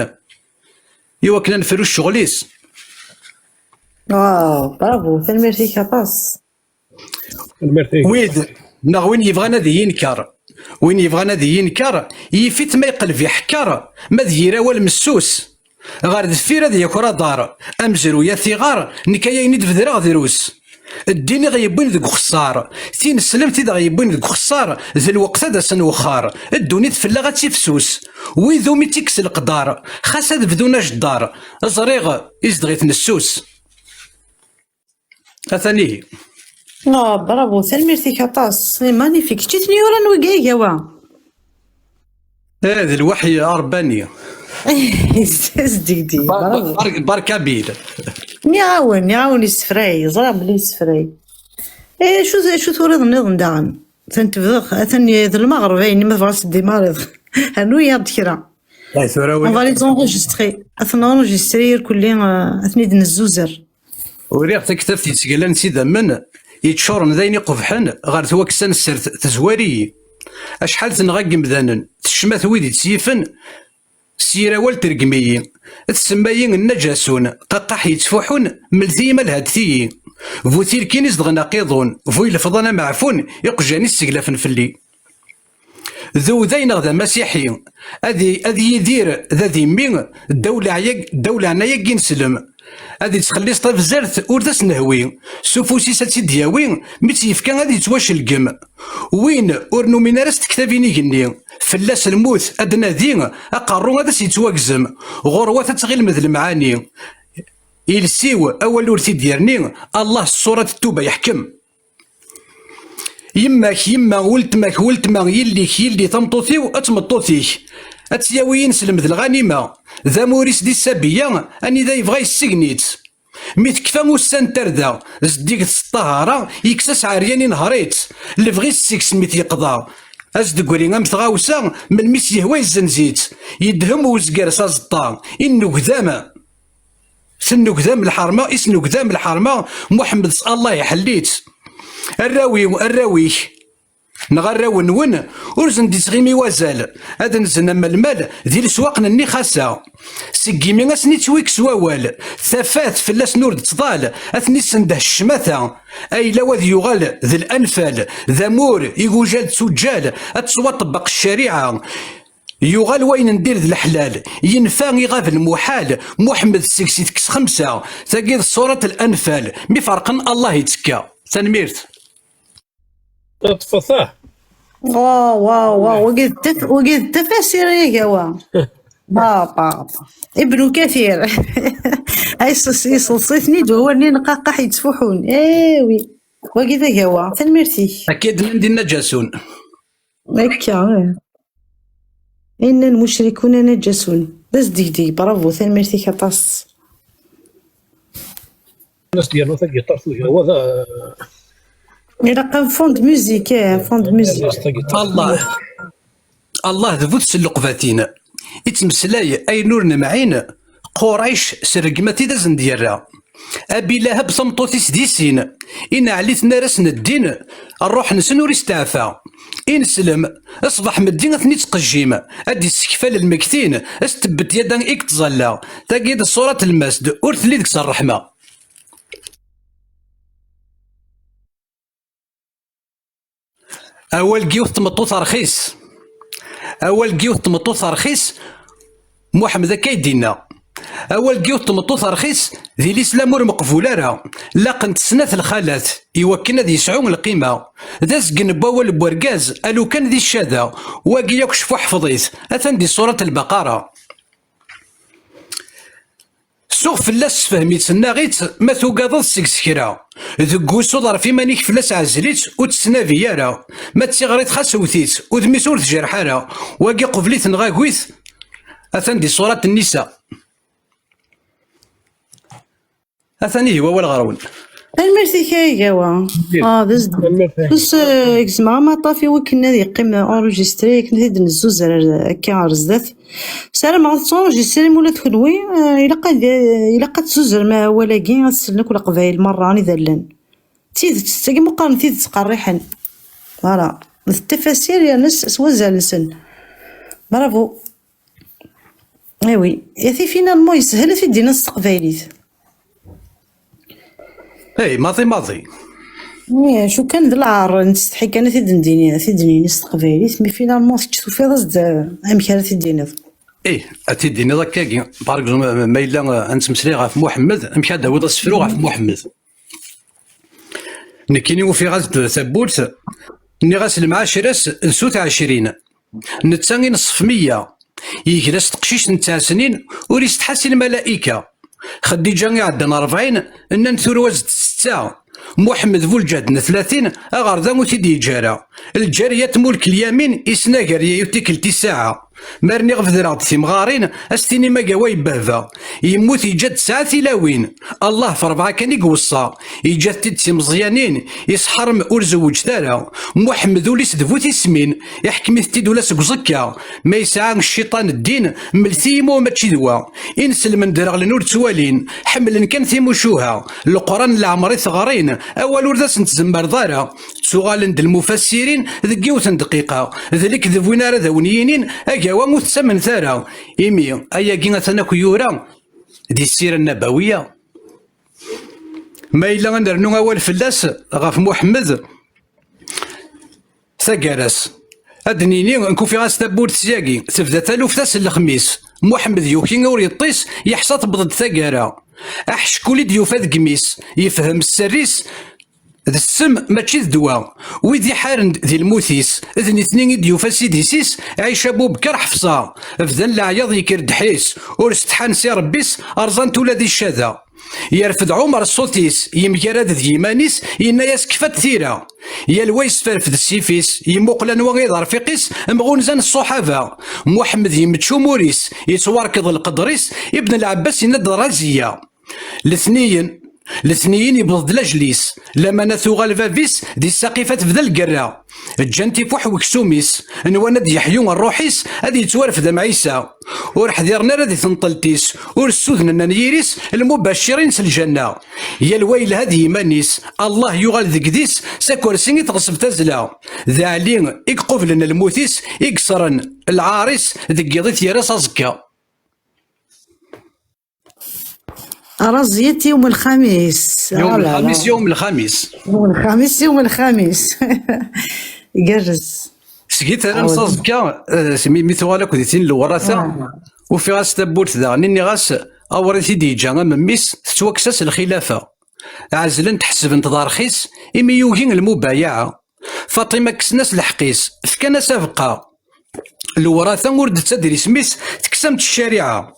I wakken ad nefru ccɣel-is. Wow, bravo, tanemmirt-ik aṭas. Tanemmirt-ik. Wid, neɣ win yebɣan ad iyi-inker. Win yebɣan ad iyi-inker, yif-it ma yeqleb iḥekker, ma d yir awal messus. Ɣer deffir ad yaker aḍar, amezruy ad t-iɣer, nekk ay ayen i d-bedreɣ drus. Ddin i ɣ-yewwin deg uxeṣṣar, tineslemt i d ɣ-yewwin deg uxeṣṣar, d lweqt ad asen-wexxar, ddunit fell-aɣ ad tifsus. Wid umi tt-ikkes leqdar, xas ad bdun ajeddar, ẓriɣ izdeɣ-iten ssus. Atan ihi. Ah, bravo, tanemmirt-ik aṭas. C'est magnifique. Kečč i ten-yuran wigi a Igawa? Eh, d lwaḥi aṛebbani. Zdigdi, bravo. Bar-, barkabil. Nniɣ-awen, nniɣ-awen yessefray, ẓriɣ belli yessefray. Eh, acu, acu turiḍ nniḍen daɣen? Atan tebdeɣ, atan d lmeɣreb, ayen ma tebɣa s-d-imariḍ. Rnu-yaɣ-d kra. Ay, tura On va les enregistrer. Ad ten-enregistrer irkelli, euh, ad ten-id-nezzuzer. Uriɣ taktabt yettgalan s idammen, yeččuren d ayen iqebḥen, ɣer twaksa n sser t-, tezwar-iyi. Acḥal tenɣa n yemdanen, tecmat wid i tt-yifen, s yir awal tergem-iyi. Tsemma-yi nnaǧasun, qaqaḥ yettfuḥun, melt-iyi ma lhant-iyi. Bu tirkin izedɣen aqiḍun, bu ilefḍan ameɛfun, iqjan isseglafen fell-i. D uday neɣ d amasiḥi, ad i-, ad yidir d adimmi, ddaw leɛya-, ddaw leɛnaya n yineslem. Ad ittxelliṣ tabzert ur d as-nehwi, s ufus-is ad tt-id-yawi, mi tt-yefka ad yettwacelgem. Win ur numin ara s tektabin igenni, fell-as lmut ad d-nadi, aqerru ad as-yettwagzem, ɣurwat ad tɣilem d lemɛani. Iles-iw awal ur t-id-yerni, Allah s ṣṣurat n Tuba yeḥkem. Yemma-k, yemma, weltma-k, weltma, yelli-k, yelli, tameṭṭut-iw, d tmeṭṭut-ik. Ad tt-yawi yineslem d lɣanima. D amur-is di Sabiya, anida yebɣa yessegen-itt. Mi tekfa ussan n tarda, zeddiget s ṭṭahara, yekkes-as ɛeryan inehher-itt. Lebɣi-s seg-s mi t-yeqḍa. As-d-gri am tɣawsa, melmi s-yehwa yezzenz-itt. Yedhem uzger s aẓeṭṭa, innugdam. Tennugdam lḥerma, isnugdam lḥerma, Muḥemmed s Allah iḥell-itt. Arraw-iw, arraw-ik, neɣ arraw-nwen, ur sen-d-ittɣimi wazal, ad nzen am lmal di leswaq n Nixasa. Seg yimi asen-ittwikkes wawal, tafat fell-asen ur d-ttḍal, ad ten-issendeh ccmata. Ayla-w ad yuɣal d lanfal, d amur, igujal d tuǧǧal, ad tettwaṭebbeq ccariɛa. Yuɣal wayen n dir d leḥlal, yenfa iɣab lmuḥal, Muḥemmed seg-s itekkes xemsa, tagi d ṣṣurat L-Anfal, mi ferqen Allah ittekka. Tanemmirt. Ṭṭfet ah. Waw, waw, waw, wagi d taf-, wagi d tafasir ay agawa. Ba, ba, ba. Ibnu Kathir. Ay, s-, s-, iṣeḍṣiten-id wawalen ineqqaqaḥ yettfuḥun. Eh, oui. Wagi d agawa. Tanemmirt-ik. Akka i d-nnan di Nnaǧasun. Akka, eh. Inna lmucrikuna naǧasun. D asdegdeg, bravo, tanemmirt-ik aṭas. As-d-yernu tagiṭart ugawa da. Ilaq un fond de musique, eh, un fond de musique. As tagiṭart. Allah, Allah d bu tselleqbatin, ittmeslay ayen ur nemɛin, Qurayc s rregmat i d asen-d-yerra. Abi Lahab tameṭṭut-is di sin, ineɛl-iten ar ass n ddin, rruḥ-nsen ur isteɛfa. Ineslem, ṣṣbeḥ meddi ad ten-ittqejjim, ad d-issekfal lmegtin, s tebbet yada i yettẓalla. Tagi d ṣṣurat Lmasd, ur telli deg-s rreḥma. Awal n yiwet tmeṭṭut rxis. Awal n yiwet tmeṭṭut rxis, Muḥemmed akka i d-inna. Awal n yiwet tmeṭṭut rxis, di lislam ur meqbul ara. Laqent snat lxalat, i wakken ad yesɛu lqima. D azgen n wawal n wergaz, alukan di ccada. Wagi yakk cfu ḥfeḍ-it, atan di surat Lbaqara. Suɣ fell-as, sefhem-itt, nnaɣ-itt, ma tugadeḍ seg-s kra. Deg wusu ḍerf iman-ik fell-as, ɛzel-itt, ur tt-ttnabi ara. Ma d tiɣrit xas wwet-itt, udem-is ur t-jerreḥ ara. Wagi qbel-it neɣ agi-t, atan di surat Nnisa. Atan ihi wawal ɣer-wen. Tanemmirt-ik ay agawa. Ah, d azd-, Tanemmirt-ik. Bas, eh, gezmeɣ amaṭṭaf i wakken ad yeqqim enregistré, akken ad t-id-nezzuzer ar-, akka ar zdat. Ssarameɣ ad tettunregistré ula d kenwi, eh, ilaq ad, ilaq ad tezzuzrem awal-agi, ad slen akk Leqbayel merra anida llan. D tidet, d tagi meqqaren tidet qerriḥen. Voilà. D tafasir yerna s, s wazal-nsen. Bravo. Eh oui. Et finalement, yeshel ad t-id-iniḍ s teqbaylit. Hey, maḍi maḍi. Acu kan d lɛar, nettsetḥi kan ad t-id-nini, ad t-id-nini s teqbaylit, mais finalement kečč tufiḍ-as-d, eh, amek ara t-id-tiniḍ. Ih, ad t-id-tiniḍ akkagi. Par exemple, ma yella, eh, ad nettmeslay ɣef Muḥemmed, amek ad d-tawiḍ asefru ɣef Muḥemmed? Nekkini ufiɣ-as-d tawwurt, nniɣ-as lemɛacra-s d sut ɛecrin. Netta i neṣṣef meyya. Yegla-s teqcict n ttɛesnin, ur isetḥa si lmalayka. Xadiǧa iɛeddan rebɛin, nnan turwa-s-d setta. Muḥemmed bu lǧehd n tlatin, aɣerda ur t-id-yeǧǧi ara. Lǧariya tmulk lyamin, isnagar yayu tikkelt i ssaɛa. Ma rniɣ bedreɣ-d timɣarin, ad s-tinim agawa yebbehba. Yemmut yeǧǧa-d tesɛa tilawin. Allah f rebɛa kan i iweṣṣa. Yeǧǧa-t-id d timeẓyanin, isḥerm ur zewweǧet ara. Muḥemmed ul-is d bu tismin, iḥkem-it-id ula seg uẓekka. Ma yesɛa cciṭan ddin, mlet-iyi ma mačči d wa. Inselmen dreɣlen ur ttwalin, ḥemmlen kan timucuha. Leqran leɛmer i t-ɣrin, awal ur d asen-tzemmreḍ ara. Ttuɣalen-d lmufassirin deg yiwet n dqiqa, d lekdeb win ara d awen-yinin agawa ur tettamnet ara. Imi ayagi atan akk yura di ssira nnabawiya. Ma yella ad nernu awal fell-as, ɣef Muḥemmed, taggara-s. Ad d-nini, nekk ufiɣ-as tawwurt syagi, tebda taluft ass n lexmis. Muḥemmed yuki ur yeṭṭis, yeḥsa tewweḍ-d taggara. Aḥeckul i d-yufa deg imi-s, yefhem sser-is d ssem mačči d ddwa. Wid iḥaren di lmut-is, d nitni i d-yufa s idis-is, Ɛica Bubekker Ḥefṣa. Bdan leɛyaḍ yekker-d ḥis, ur setḥan si Rebbi-s, rẓan-t ula di ccada. Yerfed Ɛumer ṣṣut-is, yemgarad d yiman-is, yenna-yas kfat tira. Yal wa yesferfed ssif-is, yemmuqel anwa i d arfiq-is, mɣunzan ṣṣuḥaba. Muḥemmed yemmečč umur-is, yettwarkeḍ lqedr-is, Ibn Lɛebbas yenna-d raziya. Letniyen, letniyen yewweḍ-d lajel-is, lamana tuɣal bab-is, di Ssaqifa tebda lgerra. Ǧǧan tifuḥ weksum-is, nwan ad d-yeḥyu rruḥ-is, ad yettwarfed am Ɛisa. Ur ḥdiren ara di tenṭelt-is, ur ssudnen anyir-is, lmubaccirin s lǧenna. Yal wa yelha d yiman-is, Allah yuɣal deg dis, s akersi i teɣṣeb tazzla. D Ɛli i iqublen lmut-is, i yeṣren lɛar-is, deg yiḍ i t-yerra s aẓekka. Raẓiyet yum lxamis. Yum Ah là là. Lxamis, yum Lxamis. Yum lxamis, yum lxamis. Igerrez. S Seg i terram s aẓekka, eh, mi, mi tuɣal akk di tin n lewrata, ufiɣ-as tawwurt daɣen, nniɣ-as, awrit i d-yeǧǧa a memmi-s, tettwakkes-as lxilafa. Ɛezlent, ḥesbent d arxis, imi yugi lmubayaɛa. Faṭima kksen-as lḥeqq-is, fkan-as abeqqa. Lewrata ur d-tettader isem-is, tekkes-am-tt ccariɛa.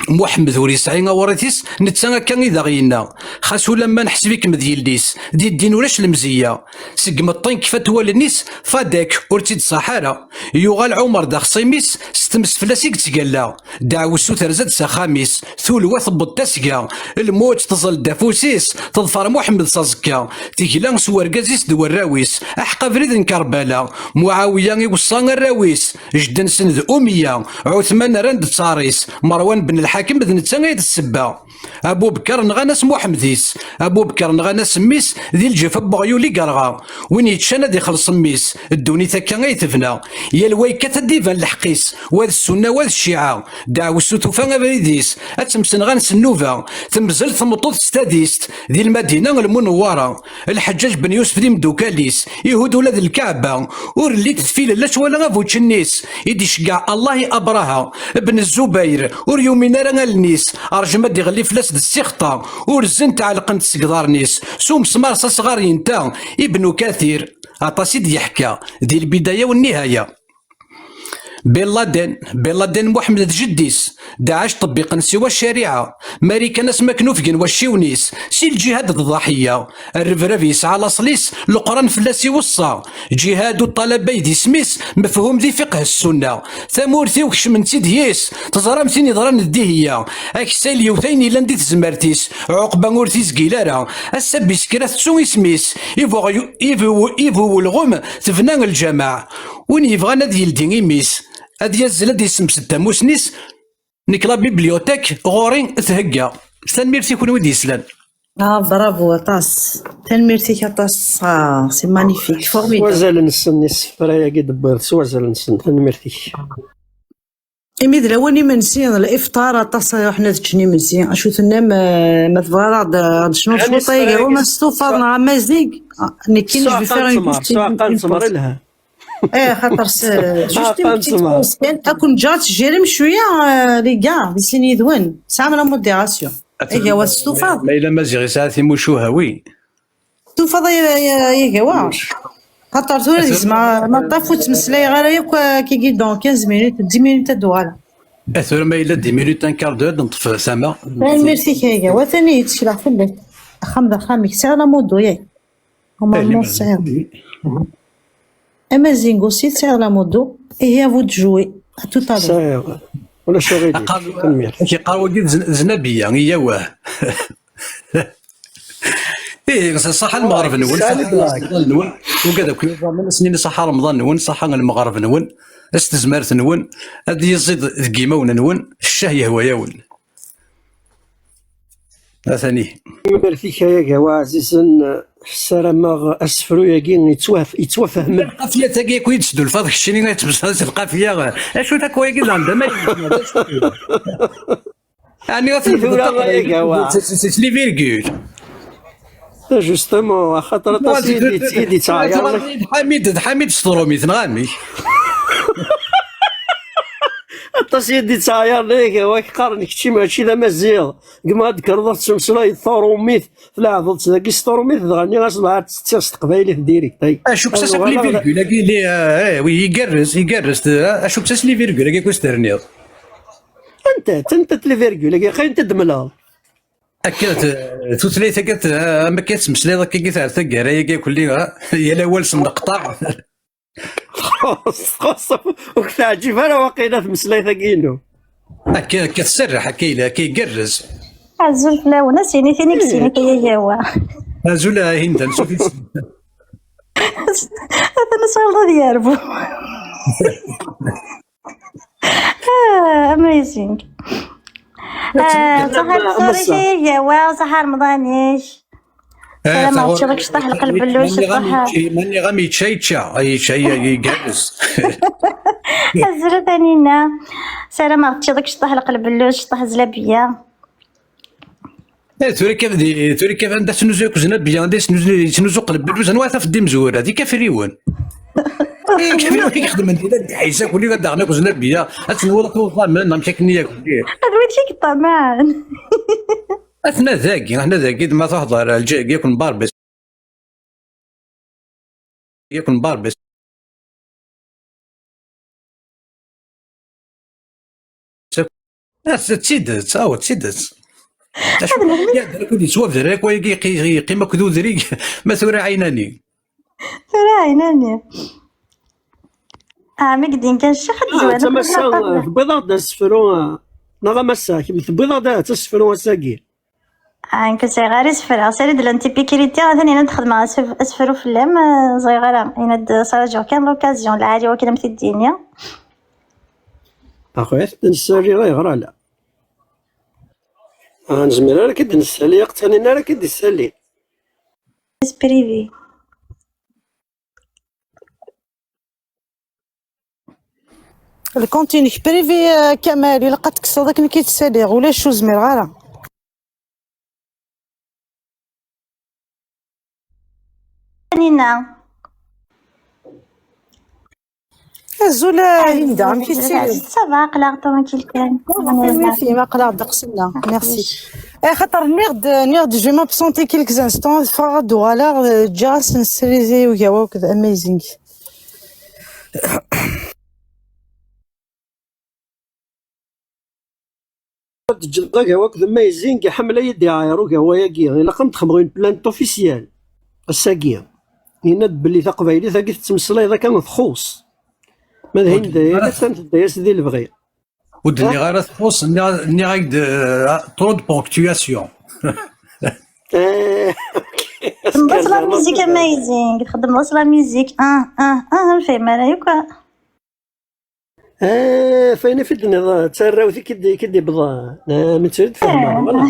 Muḥemmed ur yesɛi awrit-is, netta akka i d aɣ-yenna, xas ulamma neḥseb-ikem d yelli-s, di ddin ulac lemzeyya. Seg meṭṭi nekfa-t wallen-is, Fadek ur tt-id-ṣaḥ ara. Yuɣal Ɛumer d axṣim-is, s tmes fell-as i yettgalla. Ddeɛwessu terza-d s axxam-is, tulwa tewweḍ tasga. Lmut teẓẓel-d afus-is, teḍfer Muḥemmed s aẓekka. Tegla s wergaz-is d warraw-is, aḥeq abrid n Kerbala. Muɛawiya iweṣṣa arraw-is, jedden-sen d Umiya. Ɛutman rran-d ttaṛ-is, Merwan ben Lḥakem d netta ay d ssebba. Abubekar nɣan-as Muḥemmed-is, Abubekar nɣan-as mmi-s, di lǧef n weɣyul i yerɣa. Win yeččan ad ixelleṣ mmi-s, ddunit akka ay tebna. Yal wa yekkat ad d-iban lḥeqq-is, wa d ssunna, wa d cciɛa. Ddeɛwessu tufa abrid-is, ad temsenɣan s nnuba. Temzel tmeṭṭut s tadist, di Lmadina Lmunewwara. Lḥeǧǧaǧ ben Yusef d imdukal-is, ihud ula d Lkaɛba. Ur llint tfilel acu wala abuččennis. I d-iceggeɛ Allah i Abraha ben Zubayr, ur yumin ara allen-is. Rjem ad d-iɣelli fell-as d ssixṭa. Ur zzent, ɛelqent seg iḍarren-is. S umesmar s asɣar yenta Ibnu Kathir. Aṭas i d-yeḥka di lbidaya u nnihaya. Bin Laden, Bin Laden Muḥemmed d jeddi-s, Daɛec ṭebbiqen siwa ccariɛa, Marikan asmi akken ufgen wacciwen-is, si lǧihad d ḍaḥiya, rrebrab yesɛa laṣel-is, Leqran fell-as iweṣṣa, ǧihad u ṭṭalaba i d isem-is, mefhum di fiqh ssunna, tamurt-iw kecmen-tt-id yis, teẓram tin yeḍran d Dihiya, aksay l yiwet ayen yellan di tezmert-is, Ɛuqba ur t-izgil ara, ass-a Biskra tettu isem-is, ibu, ibu, ibu ulɣem tebna lǧameɛ. Win yebɣan ad yeldi imi-s, ad yazzel ad yessemsed tamusni-s, nekk la bibliothèque ɣur-i thegga. Tanemmirt i kunwi d-yeslan. Ah, bravo, aṭas. Tanemmirt-ik aṭas. Ah, c'est magnifique, formidable. S wazal-nsen, isefra-agi d-tewwiḍ, s wazal-nsen. Tanemmirt-ik. Imi d lawan imensi, lifṭar, aṭas ara iruḥen ad ččen imensi. Acu tennam, eh, ma tebɣa ad aɣ-d-, ad d-tecnuḍ cwiṭ, ay gar ma testufaḍ neɣ amazig? Ah, nekkini, je vais faire une petite, une pause. Eh, xaṭer s-, juste une petite pause kan. Ad ken-ǧǧeɣ ad tejjirem cwiya, eh, les gars, di sin yid-wen. Tesɛam la modération. Ihi, wa testufaḍ? Ma yella Maziɣ yesɛa timucuha, wi. Tufaḍ ay, ay, ay, ay, agawa. Xaṭer tura di zma, ma ṭṭaf ur ttmeslayeɣ ara yakk, eh, kigi dans quinze minutes, dix minutes ad d-uɣaleɣ. Eh, tura ma yella dix minutes, un quart d'heure, neṭṭef tama. Tanemmirt-ik, ay agawa, tani yettekleɣ fell-ak. Axxam d axxam-ik, sɛiɣ la modo, yak. Normalement sɛiɣ. Amazingo aussi, sɛiɣ la modo. Ihi, à vous de jouer. À tout à l'heure. Sɛiɣ. Ulac aɣilif. Tanemmirt. Ak-iqqar wagi d zen-, d Nabiya, iyawah. Ih, ṣaḥa lmeɣreb-nwen, ṣaḥa Remḍan-nwen. Ugad akk iẓamen, ass-nni ṣaḥa Remḍan-nwen, ṣaḥa lmeɣreb-nwen, s tezmert-nwen, ad yiẓid deg yimawen-nwen, ccah yehwa-yawen. Atan-ihi. Tanemmirt-ik ay agawa ɛzizen, ssarameɣ asefru-agi yettwaf-, yettwafhem. Lqafiyat-agi akk i d-tesdulfaḍ keččini, ad tmesleḍ s lqafiya, acu-t akk wayagi d anda ma yella? Ɛni ad tlemdeḍ tura taqbaylit ay agawa. S, s, s les virgules? Justement, axaṭer aṭas i d-, i d-yettɛayaren. Ḥamid, d Ḥamid s tṛumit, neɣ amek? Aṭas i d-yettɛayaren, ay agawa, ak-qqaren kečči mačči d amaziɣ. Gma ad d-kkreḍ ad tettmeslayeḍ taṛumit, tleɛbeḍ-tt dagi s tṛumit, dɣa nniɣ-as dɣa ad tt-ttiɣ s teqbaylit direct. Ay. Acu kkes-as akk les virgules-agi, les, eh, eh, oui, igerrez, igerrez, eh, acu kkes-as les virgules-agi akk i s-terniḍ? Anta, anta les virgules-agi, xayen t-id-mleḍ. Akka, t-, tutlayt-agi, t-, am akka i tettmeslayeḍ akka, ar taggara-agi akk-, yal awal s nneqṭaɛ. Txuṣṣ, txuṣṣ, ur k-teɛǧib ara waqila tmeslayt-agi-inu. Akka, akka tserreḥ, akka yella, akka igerrez. Azul fell-awen, a s-yini tin i k-s-yini kaya yawa. Azul a Hinda, ansuf-itt. Atan asɣalḍ ad yerbu. Ah, amazing. Ah, ṣaḥa lefṭur-ik ay agawa, ṣaḥa remḍan-ik. Sarameɣ teččiḍ akecṭaḥ lqelbellus, mani ɣam yečča, yečča, yečča, yečča, igerrez. Azul a Taninna. Sarameɣ teččiḍ akecṭaḥ lqelbellus, cṭaḥ zlabiya. Eh, tura kan di, tura kan anda tesnuzu akk zlabiya, anda yesnuzu, yesnuzu qelbellus, anwa ara tafeḍ d imezwura, d ikafriwen. Amek i ixedmen dinna deg Ḥisak, wali ad daɣen akk zlabiya, ad tenwiḍ tuḍamen, amek akken i yakk. Ad wid kik ṭṭamaɛen. Atna dagi, atna dagi, d ma tuhḍer, lǧi-, yakk n Barbès. Yakk n Barbès. Ah, d tidet, aw, d tidet. Acu, ad nehmel. Yadra kud yettwabder akk wayagi, yeqqi-, yeqqim akked udrig, ma tura ɛinani. Tura ɛinani. Ah, mi yeddin kan ccix, ad Ah, d tezwar tama akken ass-a, aṭṭaf. Tewwiḍ-aɣ-d asefru, ah, neɣ a massa, kemm tewwiḍ-aɣ-d asefru ass-agi. Ah, nekk ur sɛiɣ ara isefra. Sali d llant tipikiriti, atan yenna-d xedmeɣ asef-, asefru fell-am, ah, ẓriɣ ara. Yenna-d sraǧuɣ kan l'occasion lɛali wakken am t-id-yini. Axi, nsali ayɣer ala? Ah, nezmer ara k-id-nessali, aqettan-in ara k-id-issali. Privé. Lkunt-inek privé, ah, Kamal, ilaq ad tekkseḍ akken i k-id-ssaliɣ, ulac ur zmireɣ ara. Taninna. Azul, ah, Linda, amek i tettiliḍ? Ça va, aql-aɣ tranquille kan. Aql-aɣ ddeqs-nneɣ. Merci. Axaṭer nniɣ-d, nniɣ-d, je vais m'absenter quelques instants, ad ffɣeɣ ad d-uɣaleɣ, eh, ǧǧiɣ-as nsali i ugawa akked amazing. Teǧǧeḍ agawa akked amazing, iḥemmel ad yi-d-iɛir ugawa-agi. Ilaq ad d-xedmeɣ une plainte officielle ass-agi. Yenna-d belli taqbaylit-agi tettmeslayeḍ akka txuṣ. Ma d Ur d-nniɣ ara, attan tedda-yas di lebɣi. Ur d-nniɣ ara txuṣ, nniɣ, nniɣ-ak-d, euh, trop de ponctuation. Eh, ok. Txedmeḍ la musique amazing, txedmeḍ la musique, ah, ah, ah, ur fhimeɣ ara yakk. Ah, fayen i d-tenniḍ, d tarrawt i k-id-, i k-id-iwwḍen. Ah, mi tt-id-fehmeɣ, eh, voilà.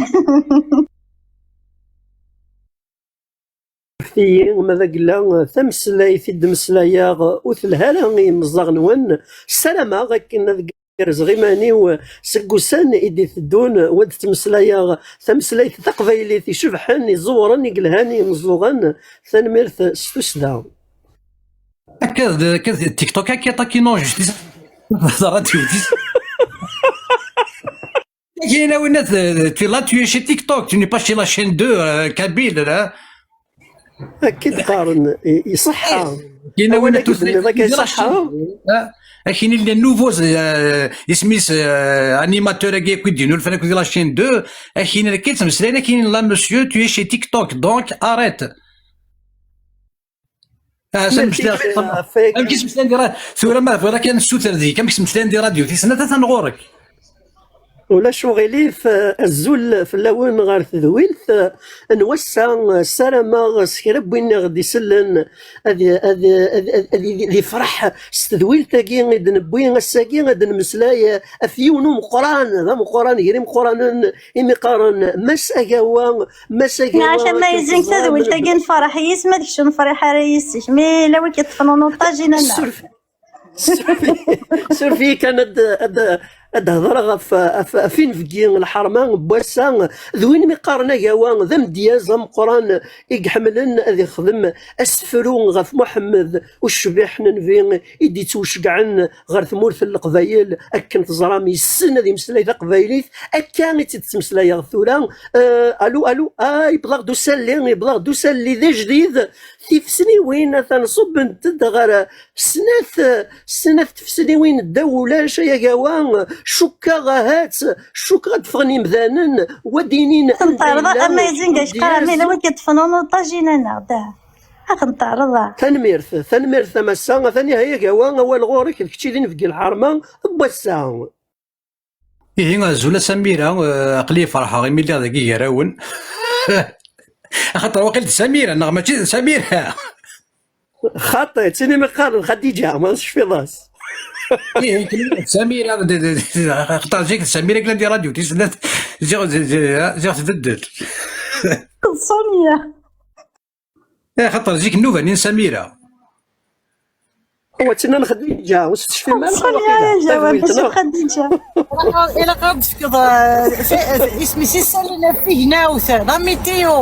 Fti-yi ma d agella tameslayt i d-mmeslayeɣ ur telha ara i yimeẓẓaɣ-nwen. Ssarameɣ akken ad gerrzeɣ iman-iw seg ussan i d-iteddun, u ad ttmeslayeɣ tameslayt taqbaylit icebḥen, iẓewren, i yelhan i yimeẓẓuɣen. Tanemmirt s tussda. Akka d, akka d TikTok, akka takinon, justice. Teḍra-d justice. Kina winna, tu es là, tu es chez TikTok, tu n'es pas chez la chaîne deux, euh, kabyle, là. Akka i d-qqaren, i, iṣeḥḥa. Kina winna, awal-agi tu es d-tenniḍ akka iṣeḥḥa. Akini, les nouveaux, euh, isem-is, euh, animateur-agi akk i d-yennulfan akked la chaîne deux, akini, la, monsieur, tu es chez TikTok, donc arrête. Ah, amek i smeslayen di ra-, tura ma tebɣiḍ akka nessuter deg-k, amek smeslayen di radyu, tis snat atan ɣur-k. Ulac uɣilif, eh, azul fell-awen ɣer tedwilt, eh, n wass-a, eh, ssarameɣ s kra n win i ɣ-d-isellen ad, ad, ad, ad, ad, ad yefreḥ s tedwilt-agi i d-newwi ass-agi, ad d-nemmeslay, eh, ɣef yiwen umeqqran, d ameqqran gar imeqqranen, imi qqaren Mass Agawa, Mass Agawa. Nniɣ-ak a Maziɣ, tadwilt-agi nferreḥ yis-s, ma d kečč ur nefriḥ ara yis-k. Mi yella wi k-yeṭṭfen en otage, i nana. Surf-, surf-, surf-iyi kan ad, ad, ad hedreɣ ɣef, ɣef, ɣef inebgi n lḥerma n wass-a, d win mi qqaren Agawa d amedyaz ameqqran i iḥemmlen ad ixdem asefru ɣef Muḥemmed, ucbiḥ n Nnbi i d-ittwceggɛen ɣer tmurt n Leqbayel, akken teẓram, yessen ad imeslay taqbaylit, akka i tt-id-ttmeslayeɣ tura. Eh, alu, alu, ah, yewweḍ-aɣ-d usalli, yewweḍ-aɣ-d usalli d ajdid. Tifesniwin atan ṣubbent-d ɣer snat, snat tfesniwin ddaw ulac, ay Agawa. Cukkeɣ ahat, cukkeɣ ad d-ffɣen yimdanen, wa d-inin anda yella, amazing, wa d-inin. Ad ɣ-ten-teɛreḍ, ah. Tanemmirt, tanemmirt a Massa, atan ihi Agawa, awal ɣur-k, d kečč i d inebgi n lḥerma n wass-a. Ihi, azul a Samira, eh, aql-iyi ferḥeɣ imi lliɣ dagi gar-awen. Axaṭer waqil d Samira, neɣ mačči d Samira? Xaṭi, d tin imi qqaren Xadiǧa, ma tecfiḍ-as. Ihi, d Samira, d, d, d, axaṭer zik d Samira kan di radyu, tis snat, ziɣ, ziɣ, ziɣ, ziɣ tbeddel. D Samira. Eh, xaṭer zik nnuba-nni n Samira. Wa tt-nnan Xadiǧa, ur s-tecfim ara, Samira, waqila. Ǧawab, tadwilt, neɣ? Xadiǧa. Ilaq, ilaq ad d-tefkeḍ, eh, fi-, isem-is isallen ɣef tignawt, la météo.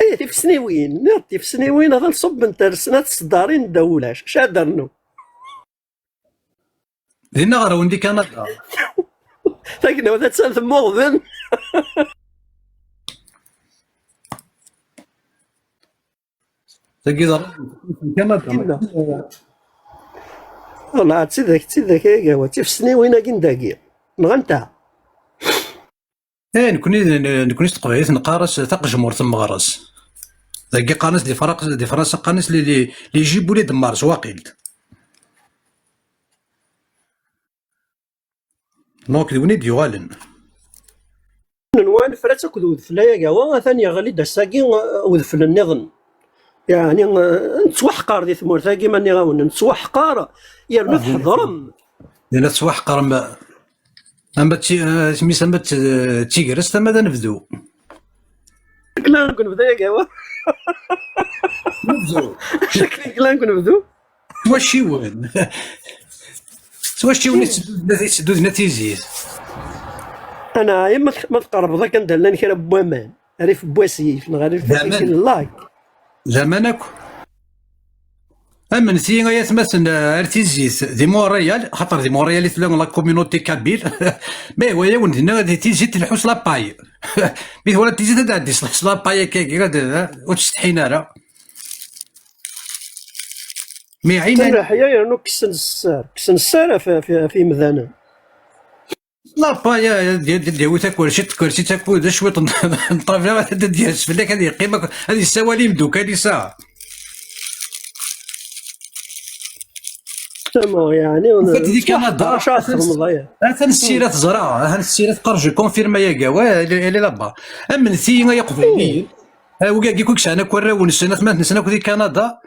Eh, Tifesniwin, nniɣ-d tifesniwin, ad nṣubb n tersna tseddarin ddaw ulac. Cadernu. Dinna ɣer-wen di Kanada. Tagnawt attan temmuɣben. Tagi d Kanada. Dinna. Wala, d tidak, d tidak, ay agawa, tifesniwin-agi n dagi. Nɣant-aɣ. Eh, nekni, nekni s teqbaylit neqqar-as taqejmurt n meɣres. Dagi qqaren-as di Fransa, di Fransa qqaren-as les, les, les giboulées de Mars, waqil. Donc, d win i d-yuɣalen. Nwan, frat akked udfel ay agawa, atan yeɣli-d ass-agi, uh, udfel nniḍen. Yeɛni, uh, nettwaḥqar di tmurt-agi, ma nniɣ-awen, nettwaḥqar, yernu tḥeḍrem. Yella tettwaḥqarem, ama d ti-, eh, isem-is, ama d t-, d tigrest, ama d anebdu. Nekk la deg unebdu yagi, wa. Anebdu. Nekk la deg unebdu. Ttwacciwen. Ttwacciwen i teddudna, i teddudna tizit. Ana, ma t-, ma tqerrbeḍ akka anda llan kra n waman, rrif n wasif, neɣ rrif n lak. D aman akk. Amnet-iyi ay atmaten, eh, ar tizit di Montréal, xaṭer di Montréal i tella la communauté kabyle. Mais wa yawen dinna di tizit tleḥḥu s la paille. Mi twala tizit ad tɛeddi s, s la paille akka, akka, ad, ur ttsetḥin ara. Mi ɛin. Ttreḥya yernu kksen sser, kksen sser ɣef, ɣef, ɣef yimdanen. La paille, ad d-, ad d-yawi takersit, takersit akked cwiṭ n, n ṭṭabla, ad d-yers fell-ak, ad yeqqim ak-, ad yessawal i imeddukal-is, ah. Tama, yeɛni, en fait, di Kanada, atan ssira teẓra, atan ssira teqqar, je confirme yagi, ouais, elle est, elle est là-bas. Amnet-iyi ay Iqbayliyen, ah, wigagi akk i yesɛan akk arraw-nsen, atmaten-nsen akk di Kanada,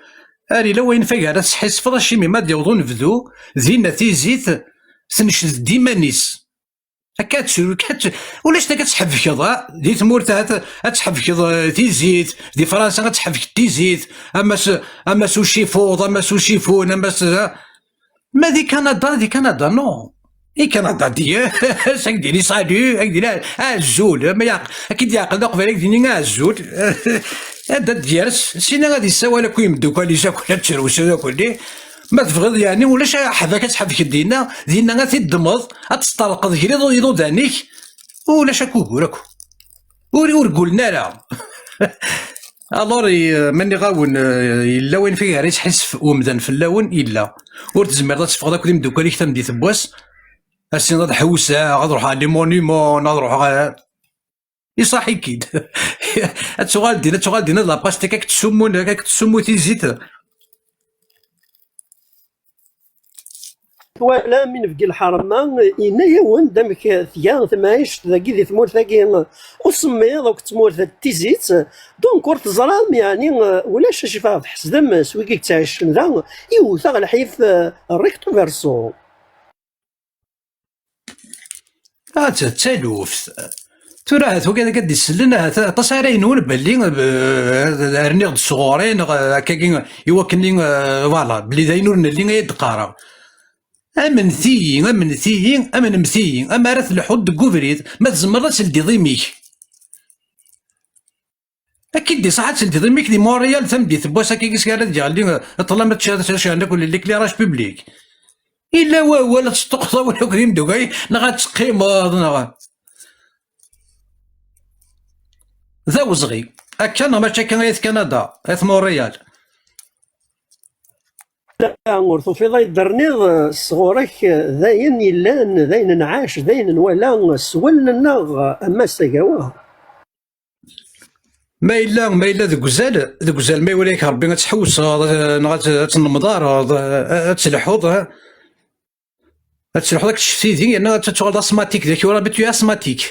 ar ila wayen fag ara tesḥissfeḍ, acimi ma d-yaweḍ unebdu, dinna tizit, tenced-d iman-is. Akka ad tru-, akka ad t-, ulac takka ad tḥebkeḍ, ha? Di tmurt ahat ad tḥebkeḍ, eh, tizit, di Fransa ad tḥebkeḍ tizit, ama s, ama s ucifuḍ, ama s ucifun, ama s, ha? Ma di Kanada, di Kanada, non. Di Kanada, di, ad k-d-ini salut, ad k-d-ini azul, ma yaq-, ad k-id-yeɛqel d aqbayli, ad k-d-ini azul. Ad, ad d-yers, sina ad yessawal akk imeddukal-is akk, ad tru s akk-nni. Ma tebɣiḍ, yeɛni, ulac aḥbak ad tḥebkeḍ dinna, dinna ad t-id-ddmeḍ, ad tesṭerqeḍ kra iḍu-, iḍudan-ik, ulac akk ugur akk. Ur, ur ggulen ara. Alors, i-, ma nniɣ-awen, eh, yella wayen fig ara yesḥissef umdan fell-awen, yella. Ur tezmireḍ ad teffɣeḍ akk d imeddukal-ik tameddit n wass, ad s-tiniḍ ad ḥewseɣ, ad ruḥeɣ ɣer les monuments, ad ruḥeɣ ɣer Iṣaḥ-ik-id. Ad tuɣal din, ad tuɣal din, ad la pastèque, ad k-tessummu, ad k-tessummu tizit. Twala mi nebgi lḥerma, yenna-yawen-d amek tga temɛict dagi di tmurt-agi usemmiḍ akked tmurt n tizit. Donc ur teẓram, yeɛni, ulac acu ɣef tḥesdem s wigi yettɛicen da, iwet-aɣ lḥif, eh, recto verso. Ah, d ta-, d taluft. Tura ahat wigad akka d-isellen, ahat aṭas ara yenwun belli, eh, rniɣ-d sɣur-i, neɣ, eh, akkagi, i wakken-nni, eh, voilà, belli d ayen ur nelli ay d-qqareɣ. Amnet-iyi, amnet-iyi, amnemt-iyi, ama ara telḥuḍ deg ubrid, ma tzemreḍ ad teldiḍ imi-k. Akka i d-iṣaḥ ad teldiḍ imi-k di Montréal, tameddit n wass akka, i s-ara d-yeɣli, eh, ṭṭlam ad tecɛel, ad tecɛel akk l'éclairage public. Illa wawal ad teṭṭuqeḍ awal akk d imdugay, neɣ ad teqqimeḍ, neɣ d awezɣi. Akka neɣ mačči akka ay at Kanada, ay at Montréal? La, ur tufiḍ ay d-terniḍ, eh, sɣur-k, eh, d ayen yellan, d ayen nɛac, d ayen nwala s wallen-nneɣ, eh, a Mass Agawa. Ma yella, ma yella deg uzal, deg uzal ma iwala-yak Rebbi ad tḥewseḍ, eh, neɣ ad, ad tnemḍareḍ, eh, ad telḥuḍ, eh, ad telḥuḍ ad tecfeḍ tidi, yerna ad tuɣaleḍ asmatik, d acu Rebbi tu asmatik.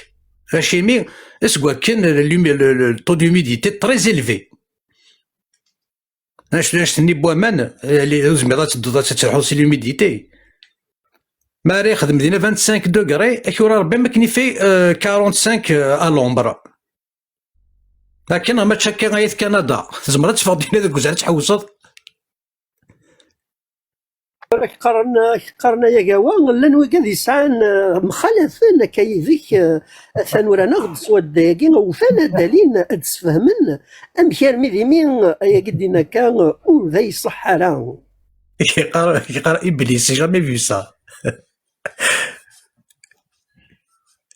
Acimi? Seg wakken le, le, le, le taux d'humidité très élevé. Anect-, anect-nni n waman, eh, li, ur tezmireḍ ad tedduḍ ad telḥuḍ si l'humidité. Ma ara yexdem dinna vingt-cinq degrés, ad k-yura Rebbi am akken ifi, eh, quarante-cinq, eh, à l'ombre. Akken mačči akka ay at Kanada. Tzemreḍ ad teffeɣ dinna deg uzal ad tḥewseḍ. Qqaren, qqaren ay agawa, llan wigad yesɛan, eh, mxalafen akka yid-k, eh, atan uran-aɣ-d s wadda-agi, ufan ad d-alin, ad d-sfehmen amek armi d imi ayagi d-yenna akka, eh, ur d ay ṣṣeḥ ara. Yeqqar, yeqqar Iblis, j'ai jamais vu ça.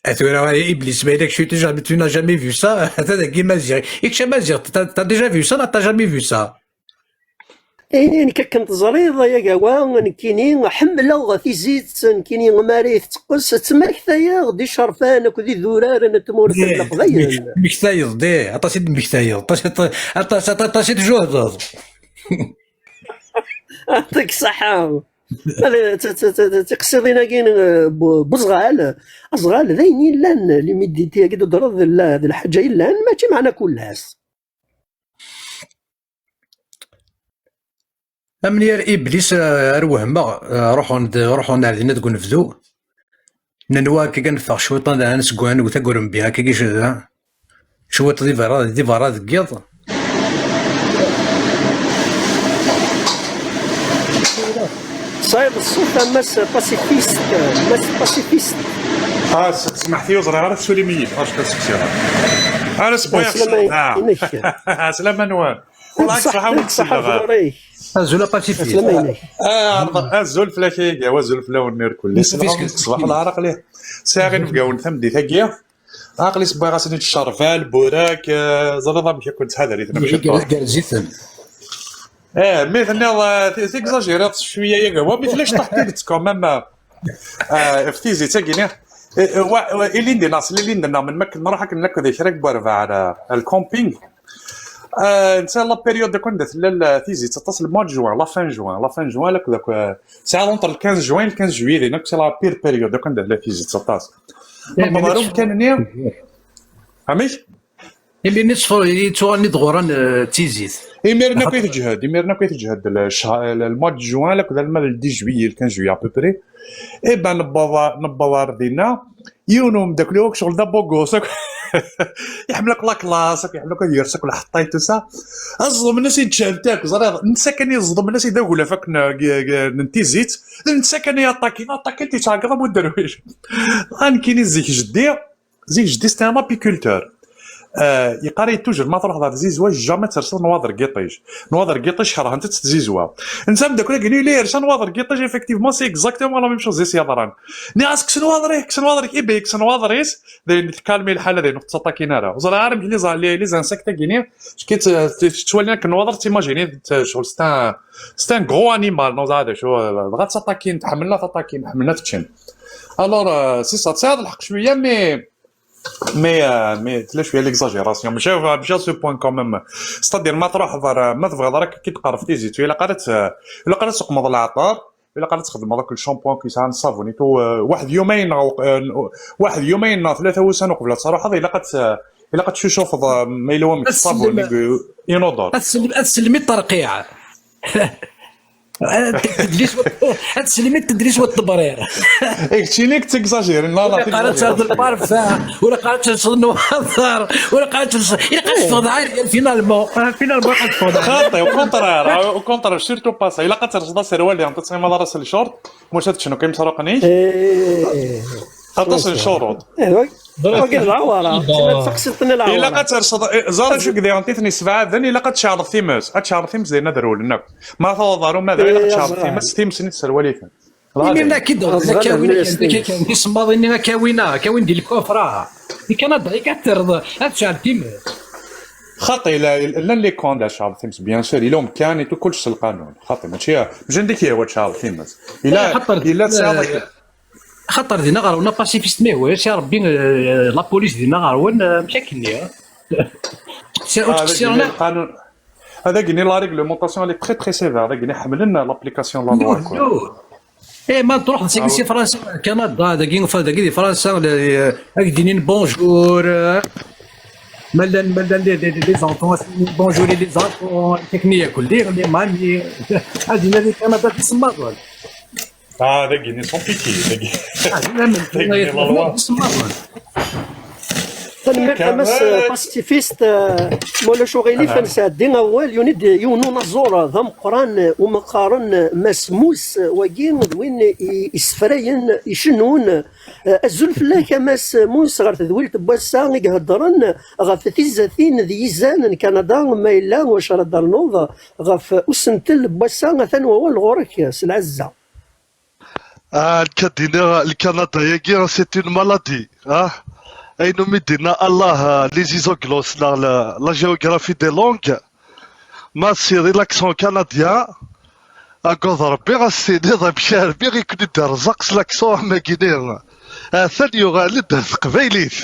A tura, Iblis, ma yella kečč, tu n'as jamais vu ça, ata dagi Maziɣ. I kečč a Maziɣ, t'as, t'as déjà vu ça, neɣ t'as jamais vu ça? Eh, nekk akken teẓriḍ, ay agawa, nekkini ḥemmleɣ tizit, nekkini mi ara iyi-tetteqqes, ttmaktayeɣ-d icerfan akked idurar n tmurt n Leqbayel. Mek-, mektayeḍ-d, ih, aṭas i d-mektayeḍ, aṭas, aṭas, aṭas, aṭas i tjuhdeḍ. Yɛṭik ṣṣeḥḥa. Ala, t-, t-, t-, t-, tiqsiḍin-agi n, eh, bu-, buẓɣal, aẓɣal d ayen yellan, l'humidité-agi d-udreḍ d la-, d lḥaǧa yellan, mačči meɛna kul ass. Amenyar Iblis, eh, ar wehmeɣ, eh, ruḥun-d, ruḥun ar dinna deg unebdu. Nenwa akka kan neffeɣ cwiṭ, ad nesseww, ad newwet agurembi akka, cwiṭ di berra, di berra deg yiḍ. Tesɛiḍ ṣṣut a Mass Pacifist, Mass Pacifist. Ah, s-, smeḥt-iyi, ur ẓriɣ ara, tessulim-iyi-d. Acu kan seqsiɣ. Ara s-, bɣiɣ. Ɛeslama-inek. Ɛeslama-nwen. Wallah, ṣṣeḥ-, ṣṣeḥ-, ṣṣeḥ-, ɣur-k. Azul a Pacifist. Ɛeslama-inek. Ah, azul fell-ak, ay, azul fell-awen irkelli. Ṣṣbeḥ lɛerq lih. Sɛiɣ inebgawen tameddit-agi. Aql-i sewwayeɣ-asen-id ccerba, lburak, eh, ẓriḍ amek akk nettḥadar-iten, amek ger-, ger-, gerz-iten. Eh, mi tenniḍ, eh, t-, tegzajiriḍ cwiya, yaga, wa, mi tella cṭaḥ tidet, quand même, eh, eh, ɣef tizit-agi-nni. Eh, eh, wa, wa, ilindi neɣ s lilindi neɣ melmi akken nruḥ akken lakk di kra n warbaɛ ar, ar le camping. Eh, netta la période akk anda tella l-, tizit aṭas, le mois de juin, la fin juin, la fin juin, lakk d akk, eh, sɛiɣ entre le quinze juin et le quinze juillet, din akk c'est la pire période akk anda tella tizit aṭas. Eh, newweḍ ɣer umkan-nni. Amek? Imir-nni tteffeɣ-, yettuɣalen-id ɣur-an, eh, d tizit. Imiren akk i teǧhed, imiren akk i teǧhed le cca-, le, le mois de juin, lakk d alma le dix juillet, le quinze juillet à peu près. Eh ben, newweḍ, newweḍ ar dinna, yiwen umeddakel-iw akk ccɣel d abogos akk. Iḥemmel akk la classe, akk iḥemmel akk ad yers akk lḥeṭṭa et tout ça. Aẓeḍmen-as i d-ččant akk, ẓriɣ, netta kan i ẓeḍmen-as i d agulaf akk n, n, n tizit. D netta kan i aṭakin, aṭakin, yettɛeggiḍ am uderwic. Dɣa nekkini zik jeddi, zik jeddi, c'était un apiculteur. Euh, yeqqar-iyi toujours, ma truḥeḍ ɣer tzizwa, jamais terseḍ nwaḍer n yiṭij. Nwaḍer n yiṭij kerhent-tt tzizwa. Netta ameddakel-agi-inu yella yersa nwaḍer n yiṭij, effectivement, c'est exactement la même chose i s-yeḍran. Nniɣ-as, kkes nwaḍer-ik, kkes nwaḍer-ik, iba yekkes nwaḍer-is, dayen tkalmi lḥala, dayen ur tettaṭakin ara. Ur ẓriɣ ara mkli ẓer les, les insectes-agi-ni, ttwalin akken nwaḍer, timagini, ccɣel, c'est un, c'est un gros animal, non, ẓer d acu, dɣa ttaṭakin, ḥemmlen ad ttaṭakin, ḥemmlen ad ččen. Alors, euh, c'est ça, tesɛiḍ lḥeqq cwiya, mais Mais, euh, mais tella cwiya l'exagération. Maca, maca à ce point quand même. C'est-à-dire, ma truḥeḍ ɣer, ma tebɣiḍ ara ad k-id-tqerreb tizit, ilaq ara tt-, ilaq ara tesseqmeḍ leɛṭer, ilaq ara txedmeḍ akk le shampoing akk yesɛan ṣṣabun et tout, euh, waḥed yumayen neɣ, euh, waḥed yumayen neɣ tlata wussan uqbel ad truḥeḍ, ilaq ad tt-, ilaq ad tcucufeḍ, euh, ma yella wamek, ṣṣabun i, i nuḍer. Ad tsellem, ad tsellem i ṭṭerqiɛ. Ah, t-, tedlis wa-, ad teslem i tedlis wa ṭṭebrir. Keččini i yettexagérin, la, la, ur ilaq ara ad terreḍ lparfum, ur ilaq ara ad telseḍ nwaḍer, ur ilaq ara ad telseḍ, ilaq ad teffeɣ d ɛayri, finalement, ah, finalement ad teffeɣ d ɛayri. Xaṭi, au contraire, ah, au contraire, surtout pas ça. Ilaq ad terseḍ aserwal, ad tettɣimaḍ ara s lcort, maca ad tecnu kan imesruqen-ik. Eh. Aṭas n ccuruṭ. Eh, wagi d lɛawara. Tura tettaqsiḍ-ten i lɛawara. Ilaq ad terseḍ, eh, ẓer acu i diɣen i ten-yessebɛaden, ilaq ad tceɛleḍ times. Ad tceɛleḍ times dayen ad rewlen akk. Ma tawḍeḍ ɣer umadaɣ, ilaq ad tceɛleḍ times, times-nni tesserwal-iten. Imir-nni ad k-id-awḍen, ad k-awin, ad k-awin tisemmaḍin-nni, ad k-awin, ad k-awin di lkufra. Di Kanada, i k-ad terreḍ, ad tceɛleḍ times. Xaṭi, la, llan les camps ad tceɛleḍ times, bien sûr, yella umkan et tout, kullec s lqanun. Xaṭi, mačči, mačči anda i k-yehwa ad tceɛleḍ times. Yella, eh, xaṭer, yella tesɛiḍ, eh, xaṭer dinna ɣer-wen apasifist, ma ihwa-yas i Rebbi, eh, la police dinna ɣer-wen, eh, amek akken-nni? Ur ttqeṣṣiren ara. Lqanun, ad ak-iniɣ, la réglementation, elle est très, très sévère. Ad ak-iniɣ, ḥemmlen l'application de la loi, quoi. Eh, ma truḥeḍ seg si Fransa, Kanada, dagi, dagi di Fransa, le, eh, ad ak-d-inin bonjour, eh, ma llan, ma llan les, les, les enfants, bonjour les enfants, akken yakk, les, les mamies, ad inin di Kanada d isemmaḍen. Ah, dagi-nni, sans pitié, dagi. Ah, la même, dagi-nni, la loi. Tanemmirt a Mass Pacifist, ma ulac uɣilif ad nesɛeddi awal, yuni-d yiwen unaẓur d ameqqran umi qqaren Mass Mus, wagi d win i- issefrayen, icennun. Azul fell-ak a Mass Mus ɣer tedwilt n wass-a i iheddren ɣef tizzatin d yizan n Kanada, ma yella wacu ara d-ternuḍ ɣef usentel n wass-a, atan wawal ɣur-k s lɛezza. Ah, nekk ad d-iniɣ, Lkanada-agi, c'est une maladie, ah. Ayen umi d-yenna Allah, ah, les isoglotes, la, la, la géographie des langues, ma tessineḍ l'accent canadien, agad Rebbi, ad s-tiniḍ amek armi i ken-id-irẓaq s l'accent am wagi-nni. Atan yuɣal-d ar teqbaylit.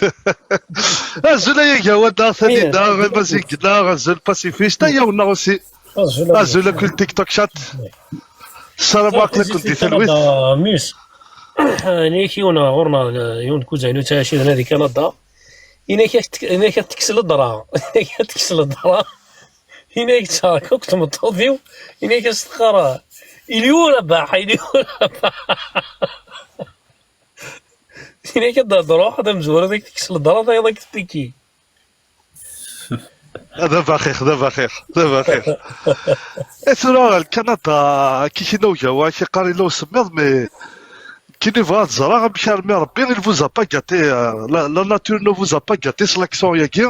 Azul ay agawa-nneɣ Tanina, Maziɣ-nneɣ, azul Pacifist, ay awen-nneɣ aussi. Azul a kul TikTok chat. Ssarameɣ aql-iken di talwit. Mis, ini-ak yiwen ɣur-neɣ, yiwen n kuzayen yettɛici dinna di Kanada. Ini-ak ad tekkes ledra. Ini-ak ad tekkes ledra. Ini-ak ttɛerk akk tmeṭṭut-iw. Ini-ak ad s-teqqar, il y aura baḥ, il y aura baḥ. Ini-ak ad d-truḥ, ad am-zwer, ad ak-tekkes ledra, tayeḍ ad k-tpiki. D abaxix, d abaxix, d abaxix. E tura, Lkanada, kikina ugawa, ak-iqqar illa usemmiḍ, mais kini bɣa ad ẓreɣ amek armi Rebbi, il vous a pas gâté, euh, la, la nature ne vous a pas gâté s l'accent-agi.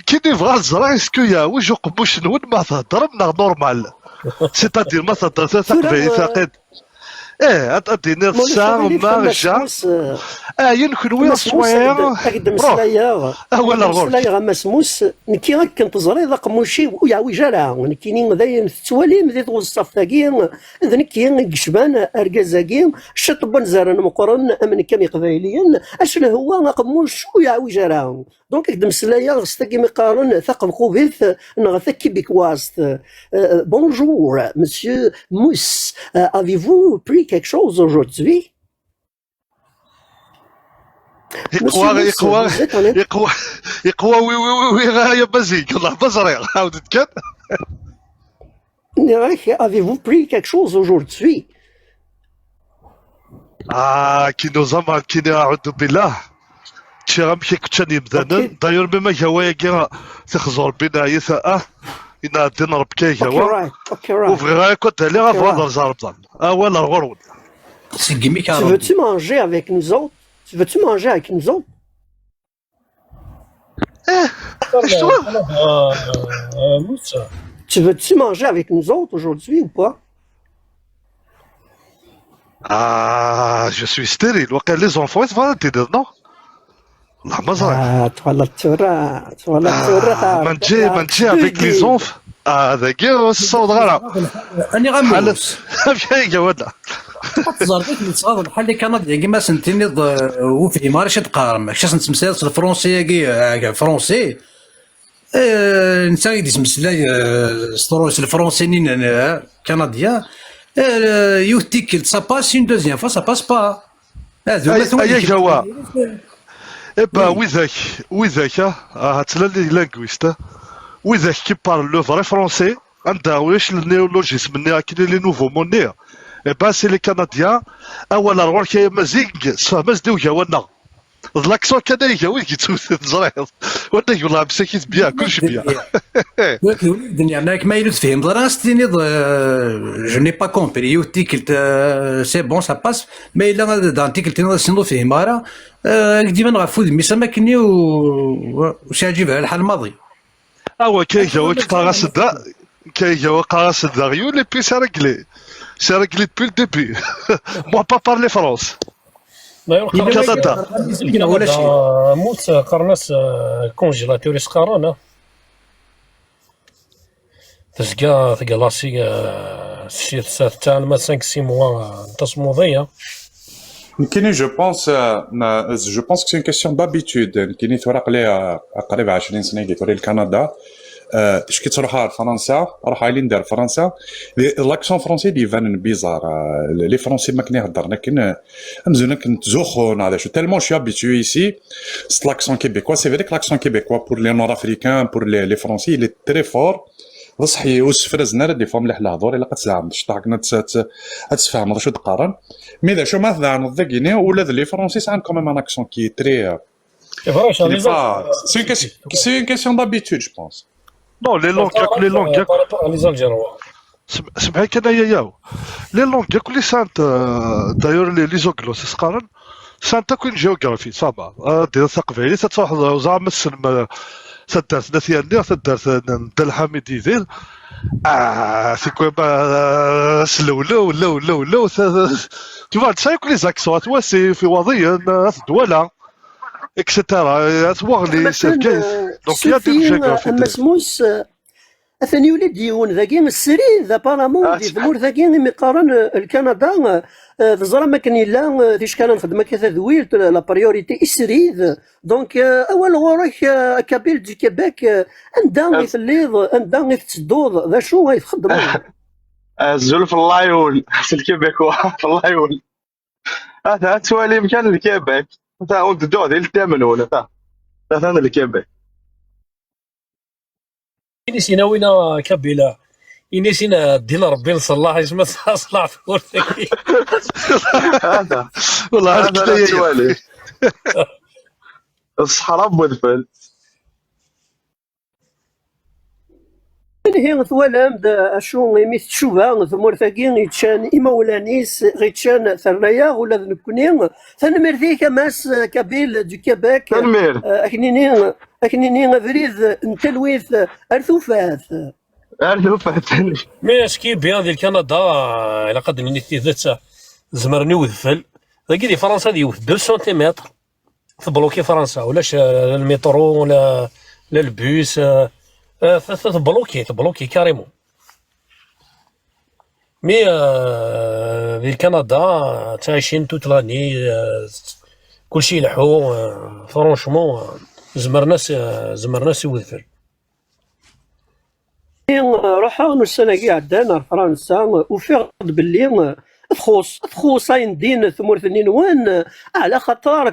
Kini bɣa ad ẓreɣ, est-ce que yeɛwej uqemmuc-nwen ma theddrem neɣ normal? C'est-à-dire, ma theddrem taqbaylit, aqid. Eh, ad, ad d-tiniḍ tesɛa ma ja. Ayen kenwi swaya. Ruḥ. Awal ar ɣur-k. Meslayeɣ a Mass Mus, nekki akken teẓriḍ aqemmuc-iw ur yeɛwij ara. Nekkini d ayen tettwalim di tɣezzaft-agi, d nekki i yecban argaz-agi, ciṭ n wanzaren meqqren am nekk am Iqbayliyen, acu lehwa aqemmuc ur yeɛwij ara. Donc, ak-d-meslayeɣ s tagi mi qqaren taqebqubit neɣ takibikwazt. Euh, bonjour, monsieur Mousse. Euh, avez-vous pris quelque chose aujourd'hui? Iqwa, iqwa, iqwa, iqwa, oui, oui, oui, oui, ah, ya Maziɣ, Allah, ma ẓriɣ, عاودت kan. Nniɣ-ak, avez-vous pris quelque chose aujourd'hui? Ah, kino zaman, kini, aɛudu billah. Ččiɣ amek i ččan yimdanen. D'ailleurs, même agawa-agi, tixẓur bin ayet, ah, inɛeddi n Rebbi agawa. Ur bɣiɣ ara akk ad d-aliɣ, abɣa ad rẓeɣ Remḍan. Awal ar ɣur-wen. Seg imi k-ɛerḍen. Tu veux-tu manger avec nous autres? Tu veux-tu manger avec nous autres? Eh, je trouve. Tu veux-tu manger avec nous autres aujourd'hui ou pas? Ah, je suis stérile. Waqila les enfants, ils vont dire non. Wallah, ma ẓriɣ. Ah, twalaḍ tura, twalaḍ tura. Ah, ma nǧi, ma nǧi avec les enfants. Ah, dagi, ur ssawḍeɣ ara. Aniɣ amulus. Amek ay iga wada? Ad teẓreḍ akken yettɣaḍ lḥal i Kanada-agi, ma sen-tiniḍ, eh, ur fhimeɣ ara acu ad qqaren. Kečč ad sen-tmeslayeḍ s lefransi-agi, eh, fransi. Eh, netta i d-yettmeslay, eh, s tru-, s lefransi-nni n, eh, kanadya. Eh, yiwet tikkelt, ça passe, une deuxième fois, ça passe pas. Ah, d Ay, umatun ay, i agawa. Eba, widak, widak, ah, ah, tlal les linguistes, ah. Widak qui parlent le vrai français, anda ulac le néologisme-nni, akken les nouveaux mots-nni. Eba, c'est les Canadiens, awal ar ɣur-k ay amaziɣ, sefhem-as-d i ugawa-nneɣ. D l'accent kan ay iga wid yettewten, teẓriḍ. Wanag, wallah, amsak-is bien, kulci bien. Yak d win i d-nniɣ, nekk ma yella ur tefhimeḍ ara, ad s-tiniḍ, euh, je n'ai pas compris, yiwet tikkelt, euh, c'est bon, ça passe, ma yella d-, daɣen tikkelt-nniḍen ad s-tiniḍ ur fhimeɣ ara, euh, ad k-d-iban ɣef wudem-is am akken-nni u, u s-iɛǧib ara lḥal maḍi. Ah ouais, kay gawa qqareɣ-as-d, kay gawa qqareɣ-as-d d aɣyul, et puis c'est réglé. C'est réglé depuis le début. Moi, pas parler France. Kanada. Mut qqaren-as, euh, congélateur i s-qqaren, ah. Tezga tgelasi, euh, si tsa-, tsa-, alma cinq six mois, euh, n tasmuḍi, ah. Nekkini, je pense, euh, ma-, je pense que c'est une question d'habitude. Nekkini tura aql-i, euh, qrib ɛecrin sna i tura i Kanada. Euh, ticki ttruḥeɣ ar Fransa, ruḥeɣ ilindi ar Fransa. L'accent français d-ibanen bizarre. Euh, les Français ma akken i heddren akken, euh, amzun akken ttzuxxun, neɣ d acu. Tellement je suis habitué ici, c'est l'accent québécois. C'est vrai que l'accent québécois pour les Nord-Africains, pour les, les Français, il est très fort. D ṣṣeḥ, ur ssefrazen ara des fois mliḥ lehdur, ilaq ad tzeɛmeḍ cṭaḥ akken ad tt-, ad tt-, ad tfehmeḍ acu d-qqaren. Mais d acu ma tdeɛneḍ dagini, ula d les Français sɛan quand même un accent qui est très, euh, C'est vrai, c'est une question, c'est une question d'habitude, je pense. Non, les langues, les langues, par rapport à les Algérois. Semḥ-, semḥ-iyi kan, a Yayaw. Les langues yakk li sɛant, euh, d'ailleurs, les, les anglo-saxons, sɛant akk une géographie, ça va. Ad d-tiniḍ taqbaylit, ad truḥeḍ, ur ẓriɣ ma tessnem, euh, taddart n At Yanni, taddart n Dda Lḥamid Yidir. Ah, c'est quoi, bah, euh, s lewlew, lew, lew, lew, ça, ça, tu vois, ça, yakk les accents, à toi, c'est, fi Waḍiyen, euh, At Dwala, et cetera. Euh, At Waɣli, c'est le cas. Donc, il y a des géographies. Atan, euh, a Mass Mousse, euh, atan yuli-d yiwen dagi, srid, apparemment, di tmurt-agi, imi qqaren, euh, le Canada, euh, euh, teẓram akken yella, euh, ticki ara nxeddem akka tadwilt, la, la priorité i srid. Donc, euh, awal ɣur-k, euh, a Kabyle du Québec, euh, anda i telliḍ, anda i tettedduḍ, d acu ay txeddmeḍ? Azul f llayon, s lkebekwa, f llayon. Ata ad twalim kan Lkebek. Ata ur d-dduɣ di ltam-nwen, ata. Ata n Lkebek. Ini-s-in a wina Kabila. Ini-s-in a ddin Rebbi n ṣṣellaḥ, isem-as ṣṣellaḥ tmurt-agi. Ata. Wellah, ata ad twalim. Ṣṣeḥra n wedfel. Ihi twalam-d acu imi tcuba tmurt-agi i ččan imawlan-is, i ččan terna-yaɣ ula d nekkni. Tanemmirt-ik a Mass Kabyle du Québec. Tanemmirt. Eh, ak-nini, ak-nini abrid n talwit ar tufat. Ar tufat. Mi askibi di Lkanada, ilaq ad d-nini tidet, zemren i udfel. Dagi di Fransa ad yewwet deux centimètres. Tebloki Fransa, ulac, eh, la lmitṛu, la, la lbus, eh, eh, t-, t-, tebloki, tebloki carrément. Mi, eh, di Lkanada, eh, ttɛicin toute l'année, eh, kulci ileḥḥu, eh, franchement, eh, zemren-as, eh, zemren-as i udfel. Ruḥeɣ ussan-agi iɛeddan ar Fransa, ufiɣ-d belli txuṣ, txuṣ ayendin tmurt-nni-nwen, ɛla xaṭer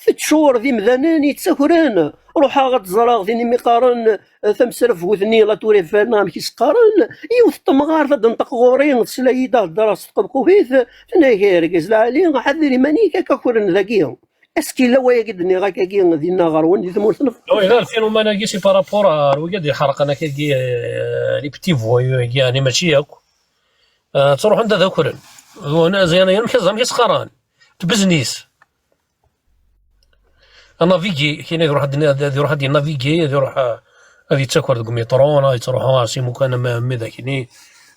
teččur d imdanen yettakren. Ruḥeɣ ad ẓreɣ din imi qqaren tamsrafgut-nni, la Tour Eiffel, neɣ amek i s-qqaren, yiwet n temɣart ad d-tenṭeq ɣur-i, tesla-yi-d ad heddreɣ s tqebqubit, tenna-k: "Argaz lɛali, ḥader iman-ik, ad k-akren dagi." Est-ce que yella wayagi d-nniɣ akkagi dinna ɣer-wen di tmurt n Lefransa? Oui, la, le phénomène-agi, c'est par rapport à wigi ad iḥerqen akkagi, euh, les petits voyous-agi, yeɛni mačči akk. Euh, ttruḥun-d ad akren. Wana, ẓyan, amek, amek i s-qqaren? Tbeznis. Anavigi, kien ad iruḥ ad, ad, ad iruḥ ad yenavigi, ad iruḥ, euh, ad yettaker deg umiṭru, neɣ yettruḥu ɣer s imukan am, am dakni,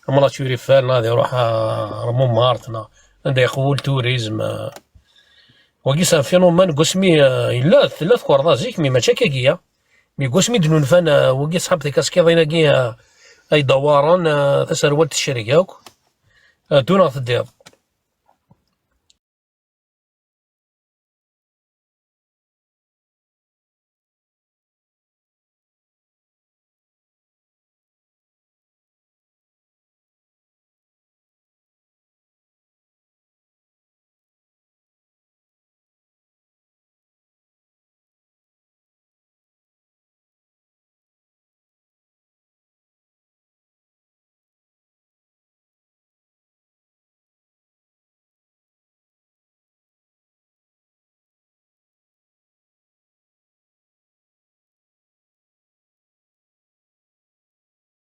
am la Tour Eiffel, neɣ ad iruḥ, euh, ɣer Montmartre, neɣ anda yeqwu le tourisme, euh, Wagi, c'est un phénomène n wasmi, euh, yella, tella tkerḍa zik, mi mačči akkagi, ya. Mi n wasmi d-nunfan, euh, wagi, ṣṣḥab tikaskiḍin-agi, euh, ay d-awaren, euh, taserwalt tecreg akk. Euh, ddun ɣer teddiḍ.